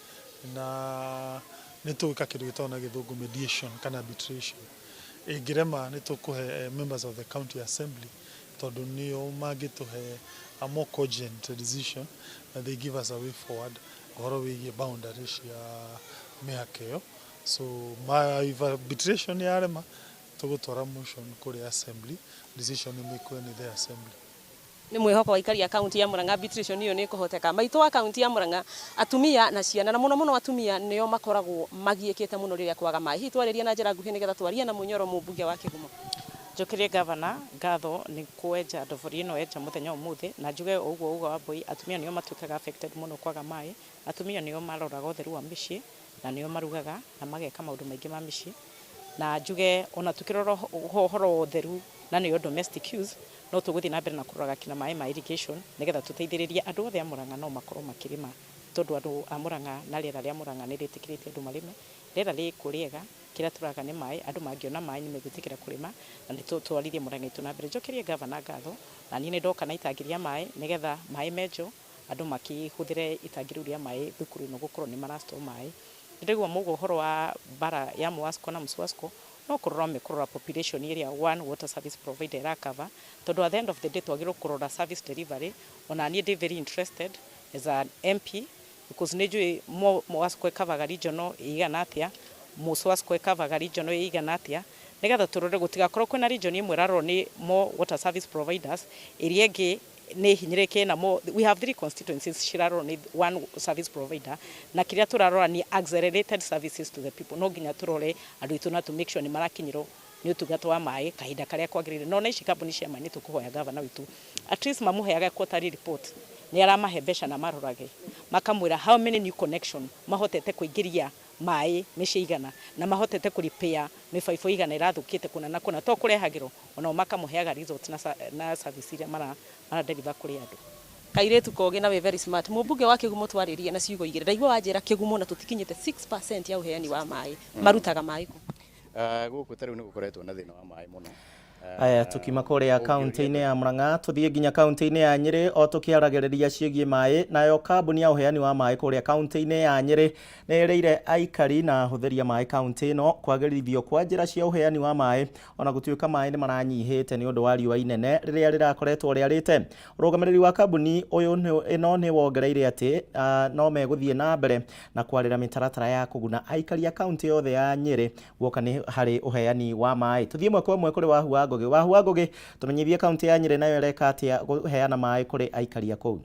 na nĩ tũgwĩka kĩndũ gĩtagwo na gĩthũngũ mediation kana arbitration. Ĩngĩrema nĩ tũkũhe members of the county assembly tondũ nĩo mangĩtũhe a more cogent decision and they give us a way forward ũhoro wĩgiĩ boundary cia mĩhaka ĩyo. So if arbitration yarema tũgũtwara motion kũrĩ assembly, decision ĩmĩkwe nĩ the assembly. Nĩ mwĩhoko wa aikari a kaunti ya Murang'a arbitration ĩyo nĩ ĩkũhoteka. Maitũ wa kaunti ya Murang'a, atumia na ciana na mũno mũno atumia nĩo makoragwo magiĩkĩte mũno rĩrĩa kwaga maĩ. Hihi twarĩrie na njĩra nguhĩ nĩgetha twarie na Mũnyoro mũmbunge wa Kĩgumo. Njokerie gavana ngatho nĩ kwenja ndobori ĩno enja mũthenya ũmũthĩ, na njuge o ũguo uga wa Mbui, atumia nĩo matuĩkaga affected mũno kwaga maĩ. Atumia nĩo maroraga ũtheru wa mĩciĩ na nĩo marugaga na mageka maũndũ maingĩ ma mĩciĩ, na njuge ona tukĩrora ũhoro wa ũtheru na nĩyo domestic use, no tũgũthiĩ na mbere na kũroraga kinya maĩ ma irrigation nĩgetha tũteithĩrĩrie andũ othe a Murang'a no makorwo makĩrĩma, tondũ andũ a Murang'a na rĩera rĩa Murang'a nĩ rĩtĩkĩrĩtie andũ marĩme. Rĩera rĩkũ rĩega, Kĩrĩa tũraga nĩ maĩ, andũ mangĩona maĩ nĩ megwĩtĩkĩra kũrĩma na nĩ tũtwarithie Murang'a itũ na mbere. Njokerie gavana ngatho, na niĩ nĩ ndoka na itangi rĩa maĩ nĩgetha maĩ menjwo andũ makĩhũthĩre itangi rĩu rĩa maĩ thukuru ĩno gũkorwo nĩ mara store maĩ. Nĩndĩraigua mauga ũhoro wa mbara ya Muwasco na Mswasco, no kũrora mekũrora population ĩrĩa one water service provider ĩra cover, tondũ at the end of the day twagĩrĩirwo kũrora service delivery. Ona niĩ ndĩ very interested as an MP because nĩ njũĩ Muwasco ĩkavaga regional ĩigana atĩa, Muswasco ĩkavaga regional ĩigana atĩa, nĩgetha tũrore gũtigakorwo kwĩna region ĩmwe ĩrarorwo nĩ more water service providers, ĩrĩa ĩngĩ nĩ hinyĩrĩke na more. We have three constituencies cirarorwo nĩ one service provider, na kĩrĩa tũrarora nĩ accelerated services to the people. No nginya tũrore andũ aitũ na to make sure nĩ marakinyĩrwo nĩ ũtungata wa maĩ kahinda karĩa kwagĩrĩire. No na ici kambuni cia maĩ nĩ tũkũhoya gavana witũ at least mamũheage quarterly report, nĩ aramahe mbeca na marorage makamwĩra how many new connection mahotete kũingĩria maĩ mĩciĩ igana na mahotete kũ repair mĩbaibũ igana ĩrathũkĩte kũna na kũna, to kũrehagĩrwo onao makamũheaga results na service iria mara deliver kũrĩ andũ. Kairĩtu kogĩ na wĩ very smart. Mũmbunge wa Kĩgumo, twarĩrie na ciugo igĩrĩ. Ndaigua wanjĩra Kĩgumo na tũtikinyĩte 6% ya ũheani wa maĩ. Marutaga maĩ kũ? Gũkũ ta rĩu nĩ gũkoretwo na thĩna wa maĩ mũno. Aya, tukima kũrĩa kaunti-inĩ ya Murang'a tũthiĩ nginya kaunti-inĩ ya Nyĩrĩ o tũkĩaragĩrĩria ciĩgiĩ maĩ. Nayo kambuni ya ũheani wa maĩ kũrĩa kaunti-inĩ ya Nyĩrĩ nĩ ĩrĩire aikari na ahũthĩri a maĩ kaunti ĩno kwagĩrithio kwa njĩra cia ũheani wa maĩ, ona gũtuĩka maĩ nĩ maranyihĩte nĩ ũndũ wa riũa inene rĩrĩa rĩrakoretwo rĩarĩte. Ũrũgamĩrĩri wa kambuni ũyũ ĩno nĩ wongereire atĩ no megũthiĩ na mbere na kwarĩra mĩtaratara ya kũguna aikari a kaunti yothe ya Nyĩrĩ guoka nĩ harĩ ũheani wa maĩ. Tũthiĩ ĩmwe kwa ĩmwe kũrĩ Wahu wa Ngũgĩ. Wahu wa Ngũgĩ, tũmenyithie kaunti ya Nyĩrĩ nayo ĩreka atĩa kũheana maĩ kũrĩ aikari a kũu?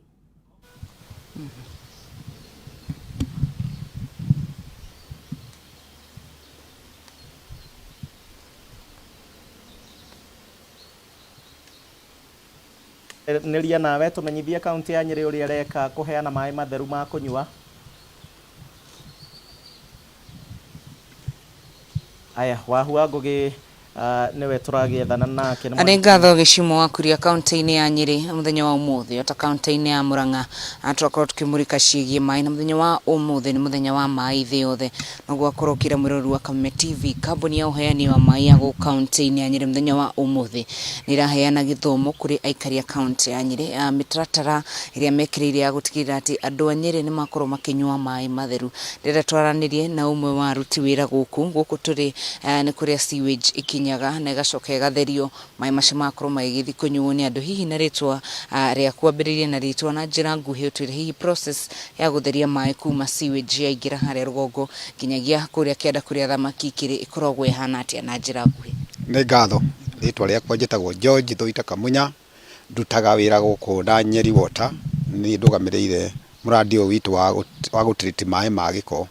Nĩria nawe tũmenyithie kaunti ya Nyĩrĩ ũrĩa ĩreka kũheana maĩ matheru ma kũnyua. Aya, Wahu wa Ngũgĩ nĩwe tũragĩethana nake. Nĩ ngatho gĩcimo wa kuria kaunti-inĩ ya Nyĩrĩ mũthenya wa ũmũthĩ ota kaunti-inĩ ya Murang'a twakorwo tukĩmũrĩka ciĩgiĩ maĩ, na mũthenya wa ũmũthĩ nĩ mũthenya wa maĩ thĩ yothe. Noguo akorwo ũkĩra mwĩroreri wa Kameme TV, kambuni ya ũheani wa maĩ ya gũkũ kaunti-inĩ ya Nyĩrĩ mũthenya wa ũmũthĩ nĩ ĩraheana gĩthomo kũrĩ aikari a kaunti ya Nyĩrĩ, mĩtaratara ĩrĩa mekĩrĩire ya gũtigĩrĩra atĩ andũ a Nyĩrĩ nĩ makorwo makĩnyua maĩ matheru. Ndĩrenda twaranĩrie na ũmwe wa aruti wĩra gũkũ gũkũ tũrĩ nĩ kũrĩa sewage ikinyaga na ĩgacoka ĩgatherio, maĩ macio magakorwo magĩgĩthiĩ kũnyuo nĩ andũ. Hihi na rĩtwa rĩaku, ambĩrĩrie na rĩtwa na njĩra nguhĩ ũtwĩre hihi process ya gũtheria maĩ kuma sewage yaingĩra harĩa rũgongo nginyagia kũrĩa kĩanda kũrĩa thamaki ikĩrĩ ĩkoragwo ĩhana atĩa na njĩra nguhĩ? Nĩ ngatho. Rĩtwa rĩakwa njĩtagwo George Thuita Kamunya, ndutaga wĩra gũkũ na Nyeri Water, nĩ ndũgamĩrĩire mũrandi ũyũ witũ wa gũtiriti maĩ ma gĩko.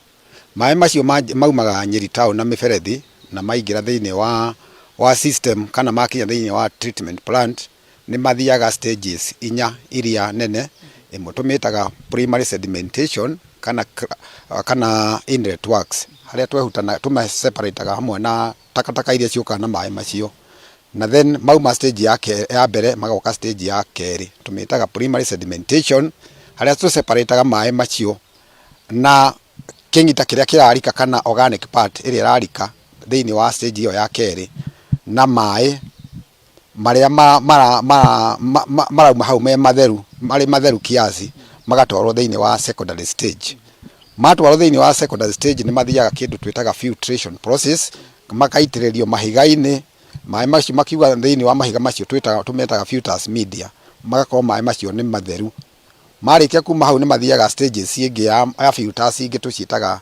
Maĩ macio maumaga Nyeri town na mĩberethi na maingĩra thĩinĩ wa system kana makinya thĩinĩ wa treatment plant, nĩ mathiaga stages inya iria nene. Ĩmwe tũmĩtaga primary sedimentation kana inlet works, harĩa twehutana tũma separate hamwe na takataka iria ciũkaga na maĩ macio. Na then mauma stage ya mbere magoka stage ya kerĩ, tũmĩtaga primary sedimentation, harĩa tũ separate maĩ macio na kĩng'ita kĩrĩa kĩrarika kana organic part ĩrĩa ĩrarika thĩinĩ wa stage ĩyo ya kerĩ, na maĩ marĩa marauma hau me matheru, marĩ matheru kiasi, magatwarwo thĩinĩ wa secondary stage. Matwarwo thĩinĩ wa secondary stage nĩ mathiaga kĩndũ twĩtaga filtration process, makaitĩrĩrio mahiga-inĩ. Maĩ macio makiuga thĩinĩ wa mahiga macio twĩtaga tũmetaga filters media, magakorwo maĩ macio nĩ matheru. Marĩkia kuma hau nĩ mathiaga stages ĩngĩ ya filters ingĩ tũciĩtaga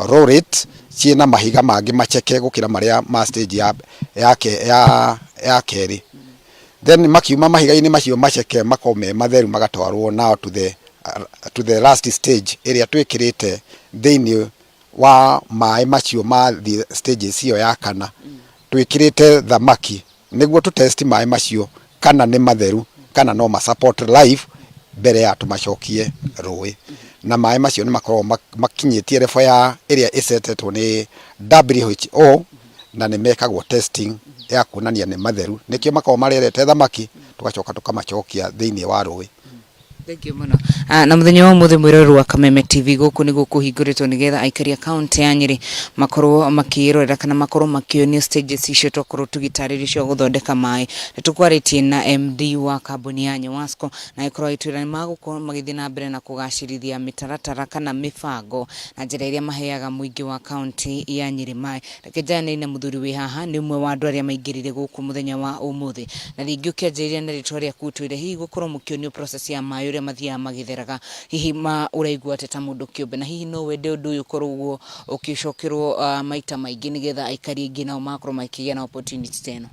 low rate, ciĩna mahiga mangĩ macheke gũkĩra marĩa ma stage ya kerĩ. Then makiuma mahiga-inĩ macio macheke makorwo me matheru, magatwarwo now to the last stage ĩrĩa twĩkĩrĩte thĩinĩ wa maĩ macio mathiĩ stages ĩyo ya kana, twĩkĩrĩte thamaki nĩguo tũ test maĩ macio kana nĩ matheru kana no ma support life mbere ya tũmacokie rũĩ. Na maĩ macio nĩ makoragwo makinyĩtie level ya ĩrĩa ĩcetetwo nĩ WHO, na nĩ mekagwo testing ya kuonania nĩ matheru, nĩkĩo makoragwo marerete thamaki, tũgacoka tũkamacokia thĩinĩ wa rũĩ. Thank you muno. Na muthenya wa umuthi mwiroreri wa Kameme TV guku niguo kuhinguritwo nigetha aikari a kaunti ya Nyeri makorwo makirorera kana makorwo makionio stages icio twakorwo tugitariria cia guthondeka mai. Ni tukwaritie na MD wa kambuni ya Nyewasco na ikorwo agitwira ni magukorwo magithie na mbere na kugacirithia mitaratara kana mibango na njira iria maheaga muingi wa kaunti ya Nyeri mai. Reke njaranĩrie na muthuri wi haha ni umwe wa andu aria maingirire guku muthenya wa umuthi na ringi ukianjĩrĩria na ritwa riaku utwire hihi gukorwo mukionio process ya mai uria mathiaga magitheraga hihi ma uraigua atia ta mundu kiumbe na hihi no wende undu uyu ukorwo uguo ugicokerwo maita maingi nigetha aikari aingi nao makorwo makigĩa na opportunity ta ĩno.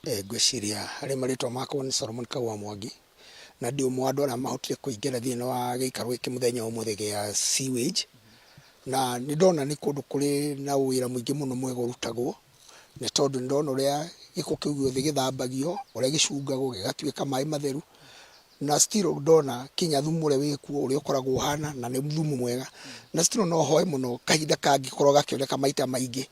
Ngwĩciria harĩ marĩtwa makwa nĩ Solomon Kaua Mwangi na ndĩ ũmwe wa andũ arĩa mahotire kũingĩra thĩinĩ wa gĩikaro gĩkĩ mũthenya wa ũmũthĩ gĩa sewage na nĩ ndona nĩ kũndũ kũrĩ na wĩra mũingĩ mũno mwega ũrutagwo nĩ tondũ nĩ ndona ũrĩa gĩko kĩu gĩothe gĩthambagio, ũrĩa gĩcungagwo gĩgatuĩka maĩ matheru na still ndona kinya thumu ũrĩa wĩkuo ũrĩa ũkoragwo ũhana na nĩ thumu mwega na still no hoe mũno kahinda kangĩkorwo gakĩoneka maita maingĩ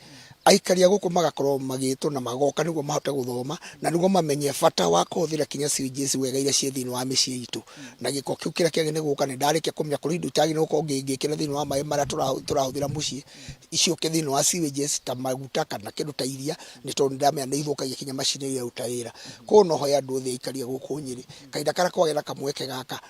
aikari a gũkũ magakorwo magĩtwo na magoka nĩguo mahote gũthoma na nĩguo mamenye bata wa kũhũthĩra kinya sewage wega iria ciĩ thĩinĩ wa mĩciĩ itũ na gĩko kĩu kĩrĩa kĩagĩrĩire gũka nĩ ndarĩkia kũmenya kũrĩ indo itagĩrĩire gũkorwo ngĩkĩra thĩinĩ wa maĩ marĩa tũrahũthĩra mũciĩ icoke thĩinĩ wa sewages ta maguta kana kĩndũ ta iria nĩ tondũ nĩndamenya nĩ ithũkagia kinya macini iria iraruta wĩra. Koguo no hoe andũ othe aikari a gũkũ Nyĩrĩ kahinda karĩa kwagĩa na kamweke gaka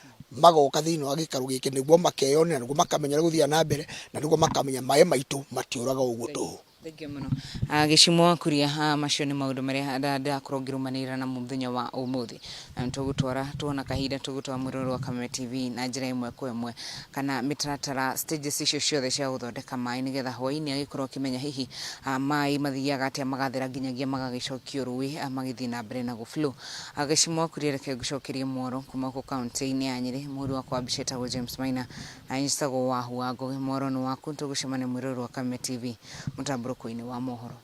magoka thĩinĩ wa gĩikaro gĩkĩ nĩguo makeyonera nĩguo makamenya ũrĩa gũthiaga na mbere na nĩguo makamenya maĩ maitũ matiũraga ũguo tũhũ. Thank you muno. Gĩcimo wa Kuria, macio nĩ maũndũ marĩa ndakorwo ngĩrũmanĩrĩra namo mũthenya wa ũmũthĩ na nĩtũgũtwara tuona kahinda tũgũtwara mwĩroreri wa Kameme TV na njĩra ĩmwe kwa ĩmwe kana mĩtaratara stages icio ciothe cia gũthondeka maĩ nĩgetha hwaĩ-inĩ agĩkorwo akĩmenya hihi maĩ mathiaga atĩa magathera nginyagia magagĩcokio rũĩ magĩthiĩ na mbere na gũ flow. Gĩcimo wa Kuria, reke ngũcokerie mworo kuma gũkũ kaunti-inĩ ya Nyĩrĩ. Mũhũri wakwa wa mbica etagwo James Maina na njĩtagwo Wahu wa Ngũgĩ. Mworo nĩ waku, tũgũcemania mwĩroreri wa Kameme TV mũtambũrũko-inĩ wa mohoro.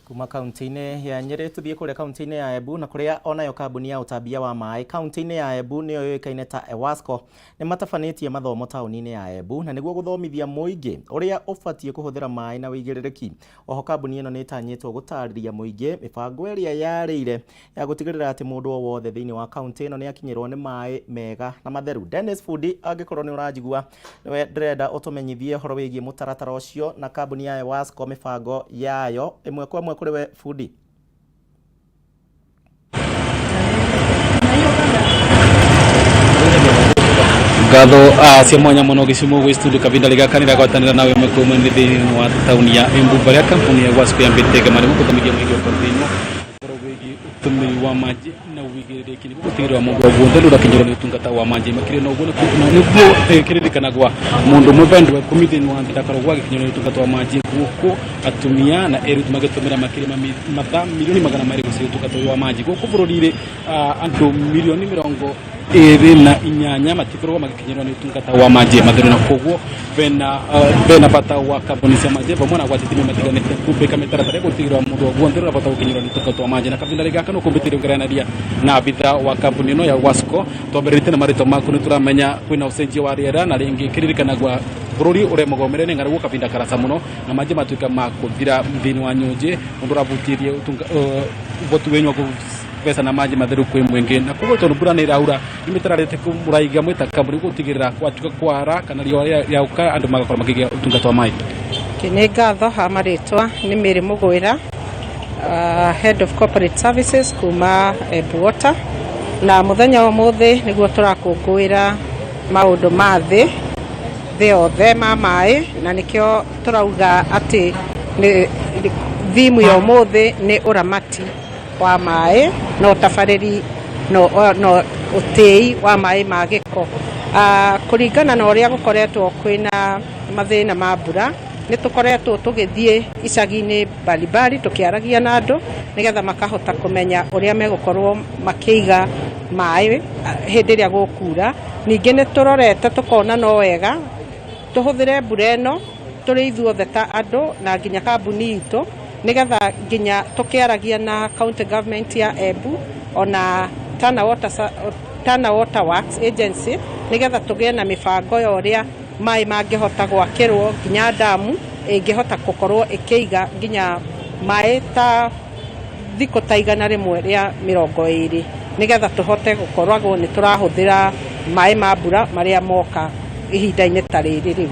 Kuma kaunti-inĩ ya Nyĩrĩ tuthiĩ kũrĩa kaunti-inĩ ya Embu na kũrĩa onayo kambuni ya ũtambia wa maĩ kaunti-inĩ ya Embu nĩyo yũĩkaine ta EWASCO nĩ matabanĩtie mathomo taũni-inĩ ya Embu na nĩguo gũthomithia mũingĩ ũrĩa ũbatiĩ kũhũthĩra maĩ na ũigĩrĩrĩki. Oho kambuni ĩno nĩ ĩtanyĩtwo gũtarĩria mũingĩ mĩbango ĩrĩa yarĩire ya gũtigĩrĩra atĩ mũndũ o wothe thĩinĩ wa kaunti ĩno nĩ akinyĩrwo nĩ maĩ mega na matheru. Dennis Fundi, angĩkorwo nĩ ũranjigua, nĩwe ndĩrenda ũtũmenyithie ũhoro wĩgiĩ mũtaratara ũcio na kambuni ya EWASCO mĩbango yayo ĩmwe kwa ĩmwe kũrĩ we Fundi. Ngatho cia mwanya muno gĩcigo gwĩ studio kavinda rĩgakanĩra gwatanĩra nawe ĩmwe kwa ĩmwe nĩ thĩinĩ wa taũni ya Embu barĩa kampuni ya Wasco yambĩte marĩ gũthomithia mũingĩ wa kaunti ĩno ũhoro wĩgiĩ ũtũmĩri wa maji na ũigĩrĩrĩki nĩguo gũtigĩrĩra mũndũ o guothe ndũrakinyĩrwo nĩ ũtungata wa maji makĩria na ũguo nĩguo kĩririkanagwa mũndũ ũmwe bendwa ikũmi thĩinĩ wa thĩ ndakoragwo agĩkinyĩrwo nĩ ũtungata wa maji gũkũ atumia na airĩtu magĩtũmĩra makĩria ma mathaa milioni 200 gũcihe ũtungata ũyũ wa maji gũkũ bũrũri-inĩ andũ milioni 28 matikoragwo magĩkinyĩrwo nĩ ũtungata wa maji matheru na koguo bena bata wa kambuni cia maji vamwe na gwatithimia matiganĩte kumbĩka mĩtaratara ya gũtigĩrĩra mũndũ o guothe ũrabata gũkinyĩrwo nĩ ũtungata wa maji na kavinda gaka no kũmbĩtĩrio ngereanaria na abitha wa kambuni ĩno ya Wasco. Twambĩrĩrĩte na marĩtwa maku nĩ tũramenya kwĩna ũcenjia wa rĩera na rĩngĩ kĩririkanagwa bũrũri ũrĩa mũgomere nĩ ng'aragu kavinda karasa mũno na maji matuĩka ma kũthira thĩinĩ wa nyũnjĩ ũndũ ũravutĩrie ũhoti wenyu wa kũbeca na maji matheru kwĩ mũingĩ na koguo tondũ mbura nĩ ĩraura nĩ mĩtararĩte mũraiga mwĩta kambuni gũtigĩrĩra gwatuĩka kwara kana riũa rĩauka andũ magakorwo makĩgĩa ũtungata wa maĩ. Nĩ ngatho ha marĩtwa nĩ Mary Mũgwĩra, Head of Corporate Services kuma Embu Water, na mũthenya wa ũmũthĩ nĩguo tũrakũngũĩra maũndũ ma thĩ yothe ma maĩ, na nĩkĩo tũrauga atĩ nĩ thimu ya ũmũthĩ nĩ ũramati wa maĩ na ũtabarĩri na ũtĩi wa maĩ ma gĩko. Kũringana na ũrĩa gũkoretwo kwĩna mathĩna ma mbura, nĩ tũkoretwo tũgĩthiĩ icagi-inĩ mbalimbali tũkĩaragia na andũ nĩgetha makahota kũmenya ũrĩa megũkorwo makĩiga maĩ hĩndĩ ĩrĩa gũkura. Ningĩ nĩ tũrorete tũkona no wega tũhũthĩre mbura ĩno tũrĩ ithuothe ta andũ na nginya kambuni itũ nĩgetha nginya tũkĩaragia na county government ya Embu ona Tana Water Works Agency nĩgetha tũgĩe na mĩbango ya ũrĩa maĩ mangĩhota gwakĩrwo nginya damu ĩngĩhota gũkorwo ĩkĩiga nginya maĩ ta thikũ ta 120. Nĩgetha tũhote gũkoragwo nĩ tũrahũthĩra maĩ ma mbura marĩa moka ihinda-inĩ ta rĩrĩ rĩu.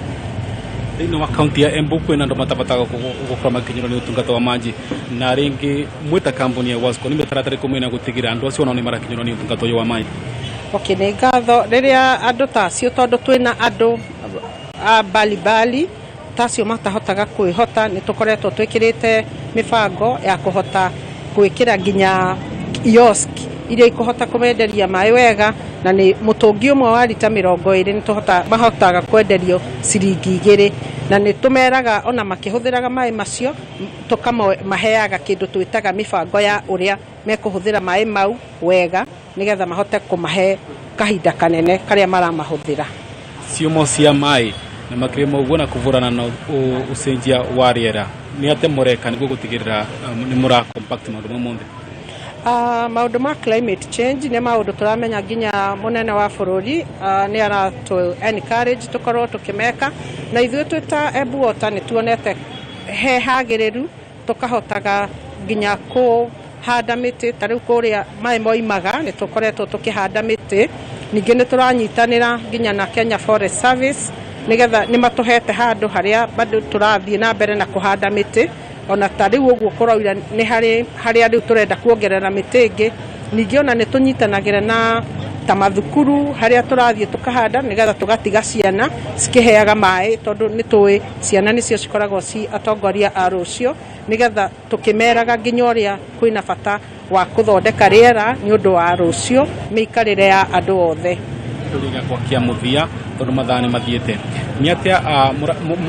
Thĩinĩ wa kaunti ya Embu kwĩna andũ matabataga gũkorwo makinyĩrwo nĩ ũtungata wa maji, na rĩngĩ mwĩta kambuni ya Wasco nĩ mĩtaratara ĩrĩkũ mwĩna gũtigĩrĩra andũ acio onao nĩ marakinyĩrwo nĩ ũtungata ũyũ wa maĩ? Okay, nĩ ngatho. Rĩrĩa andũ ta acio, tondũ twĩna andũ a mbalimbali ta acio matahotaga kwĩhota, nĩ tũkoretwo twĩkĩrĩte mĩbango ya kũhota gwĩkĩra nginya kiosk iria ikũhota kũmenderia maĩ wega, na nĩ mũtũngi ũmwe wa rita 20 nĩ tũhota mahotaga kwenderio ciringi 2, na nĩ tũmeraga ona makĩhũthĩraga maĩ macio tũkamaheaga kĩndũ twĩtaga mĩbango ya ũrĩa mekũhũthĩra maĩ mau wega nĩgetha mahote kũmahe kahinda kanene karĩa maramahũthĩra. Ciumo cia maĩ na makĩria ma ũguo na kũvũrana na ũcenjia wa rĩera, nĩ atĩa mũreka nĩguo gũtigĩrĩra nĩ mũra compact maũndũ mau mothe? Maũndũ ma climate change nĩ maũndũ tũramenya nginya mũnene wa bũrũri nĩ aratũ encourage tũkorwo tũkĩmeka, na ithuĩ twĩ ta Embu Water nĩ tuonete he hagĩrĩru tũkahotaga nginya kũhanda mĩtĩ. Ta rĩu kũrĩa maĩ moimaga nĩ tũkoretwo tũkĩhanda mĩtĩ. Ningĩ nĩ tũranyitanĩra nginya na Kenya Forest Service nĩgetha nĩ matũhete handũ harĩa bado tũrathiĩ na mbere na kũhanda mĩtĩ. Ona ta rĩu ũguo kũraura nĩ harĩ harĩa rĩu tũrenda kuongerera mĩtĩ ĩngĩ. Ningĩ ona nĩ tũnyitanagĩra na ta mathukuru harĩa tũrathiĩ tũkahanda nĩgetha tũgatiga ciana cikĩheaga maĩ, tondũ nĩ tũĩ ciana nĩcio cikoragwo ci atongoria a rũciũ, nĩgetha tũkĩmeraga nginya ũrĩa kwĩna bata wa kũthondeka rĩera nĩ ũndũ wa rũciũ mĩikarĩre ya andũ othe. Kĩũria gĩakwa kĩa mũthia, tondũ mathaa nĩ mathiĩte, nĩ atĩa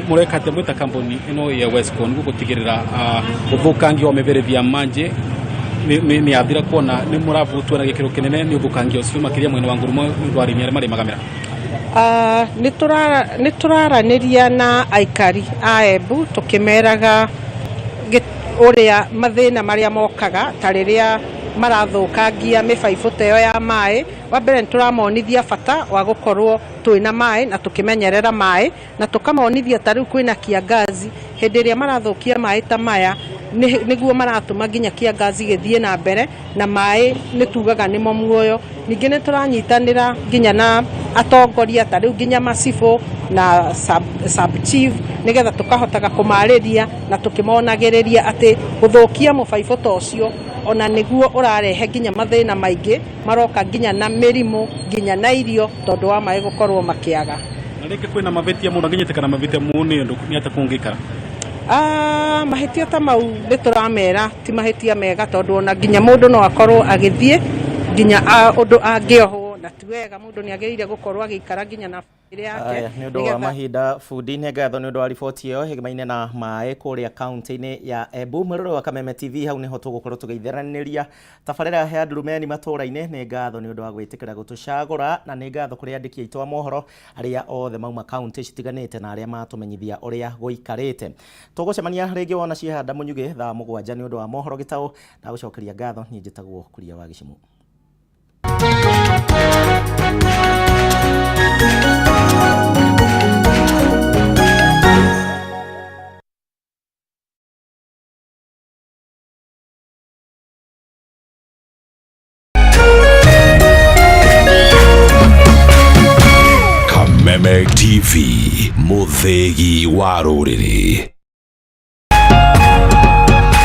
mũreka atĩa mwĩta kambuni ĩno ya Wesco nĩguo gũtigĩrĩra ũthũkangia wa mĩberethi ya manjĩ nĩ yathira, kuona nĩ mũravutwo na gĩkĩro kĩnene nĩ ũthũkangia ũcio, makĩria mwena wa ngurumo nĩ ũndũ wa arĩmi arĩa marĩmaga mĩraa? Nĩ tũraranĩria na aikari a Embu tũkĩmeraga ũrĩa mathĩna marĩa mokaga ta rĩrĩa marathũkangia mĩbaibũ ta ĩyo ya maĩ. Wa mbere nĩ tũramonithia bata wa gũkorwo twĩna maĩ na tũkĩmenyerera maĩ, na tũkamonithia ta rĩu kwĩna kiangazi, hĩndĩ ĩrĩa marathũkia maĩ ta maya nĩguo maratũma nginya kiangazi gĩthiĩ na mbere, na maĩ nĩ tugaga nĩmo muoyo. Ningĩ nĩ tũranyitanĩra nginya na atongoria ta rĩu nginya macibũ na sub chief nĩgetha tũkahotaga kũmarĩria na tũkĩmonagĩrĩria atĩ gũthũkia mũbaibũ ta ũcio ona nĩguo ũrarehe nginya mathĩna maingĩ maroka nginya na mĩrimũ nginya na irio tondũ wa maĩ gũkorwo makĩaga. Na rĩngĩ kwĩna mavĩtia, mũndũ angĩnyitĩkana mavĩtia mu nĩ ũndũ nĩ atĩa kũngĩikara? Mahĩtia ta mau nĩ tũramera ti mahĩtia mega, tondũ ona nginya mũndũ no akorwo agĩthiĩ nginya ũndũ angĩohwo, na ti wega. Mũndũ nĩ agĩrĩire gũkorwo agĩikara nginya na famĩlĩ yake. Aya, nĩ ũndũ wa mahinda, bundi, nĩ ngatho nĩ ũndũ wa riboti ĩyo ĩgemaine na maĩ kũrĩa kaunti-inĩ ya Embu. Mwĩrore wa Kameme TV, hau nĩho tũgũkorwo tũgĩitheranĩria tabarĩra ya Ndurumeni matũũra-inĩ. Nĩ ngatho nĩ ũndũ wa gwĩtĩkĩra gũtũcagũra, na nĩ ngatho kũrĩ andĩki aitũ a mohoro arĩa othe mauma kaunti citiganĩte na arĩa matũmenyithia ũrĩa gũikarĩte. Tũgũcemania rĩngĩ wona ciehanda mũnyugĩ thaa 7 nĩ ũndũ wa mohoro gĩtaũ. Ndagũcokeria ngatho, niĩ njĩtagwo Kuria wa Gĩcimũ. Kameme TV, mũthĩgi wa rũrĩrĩ.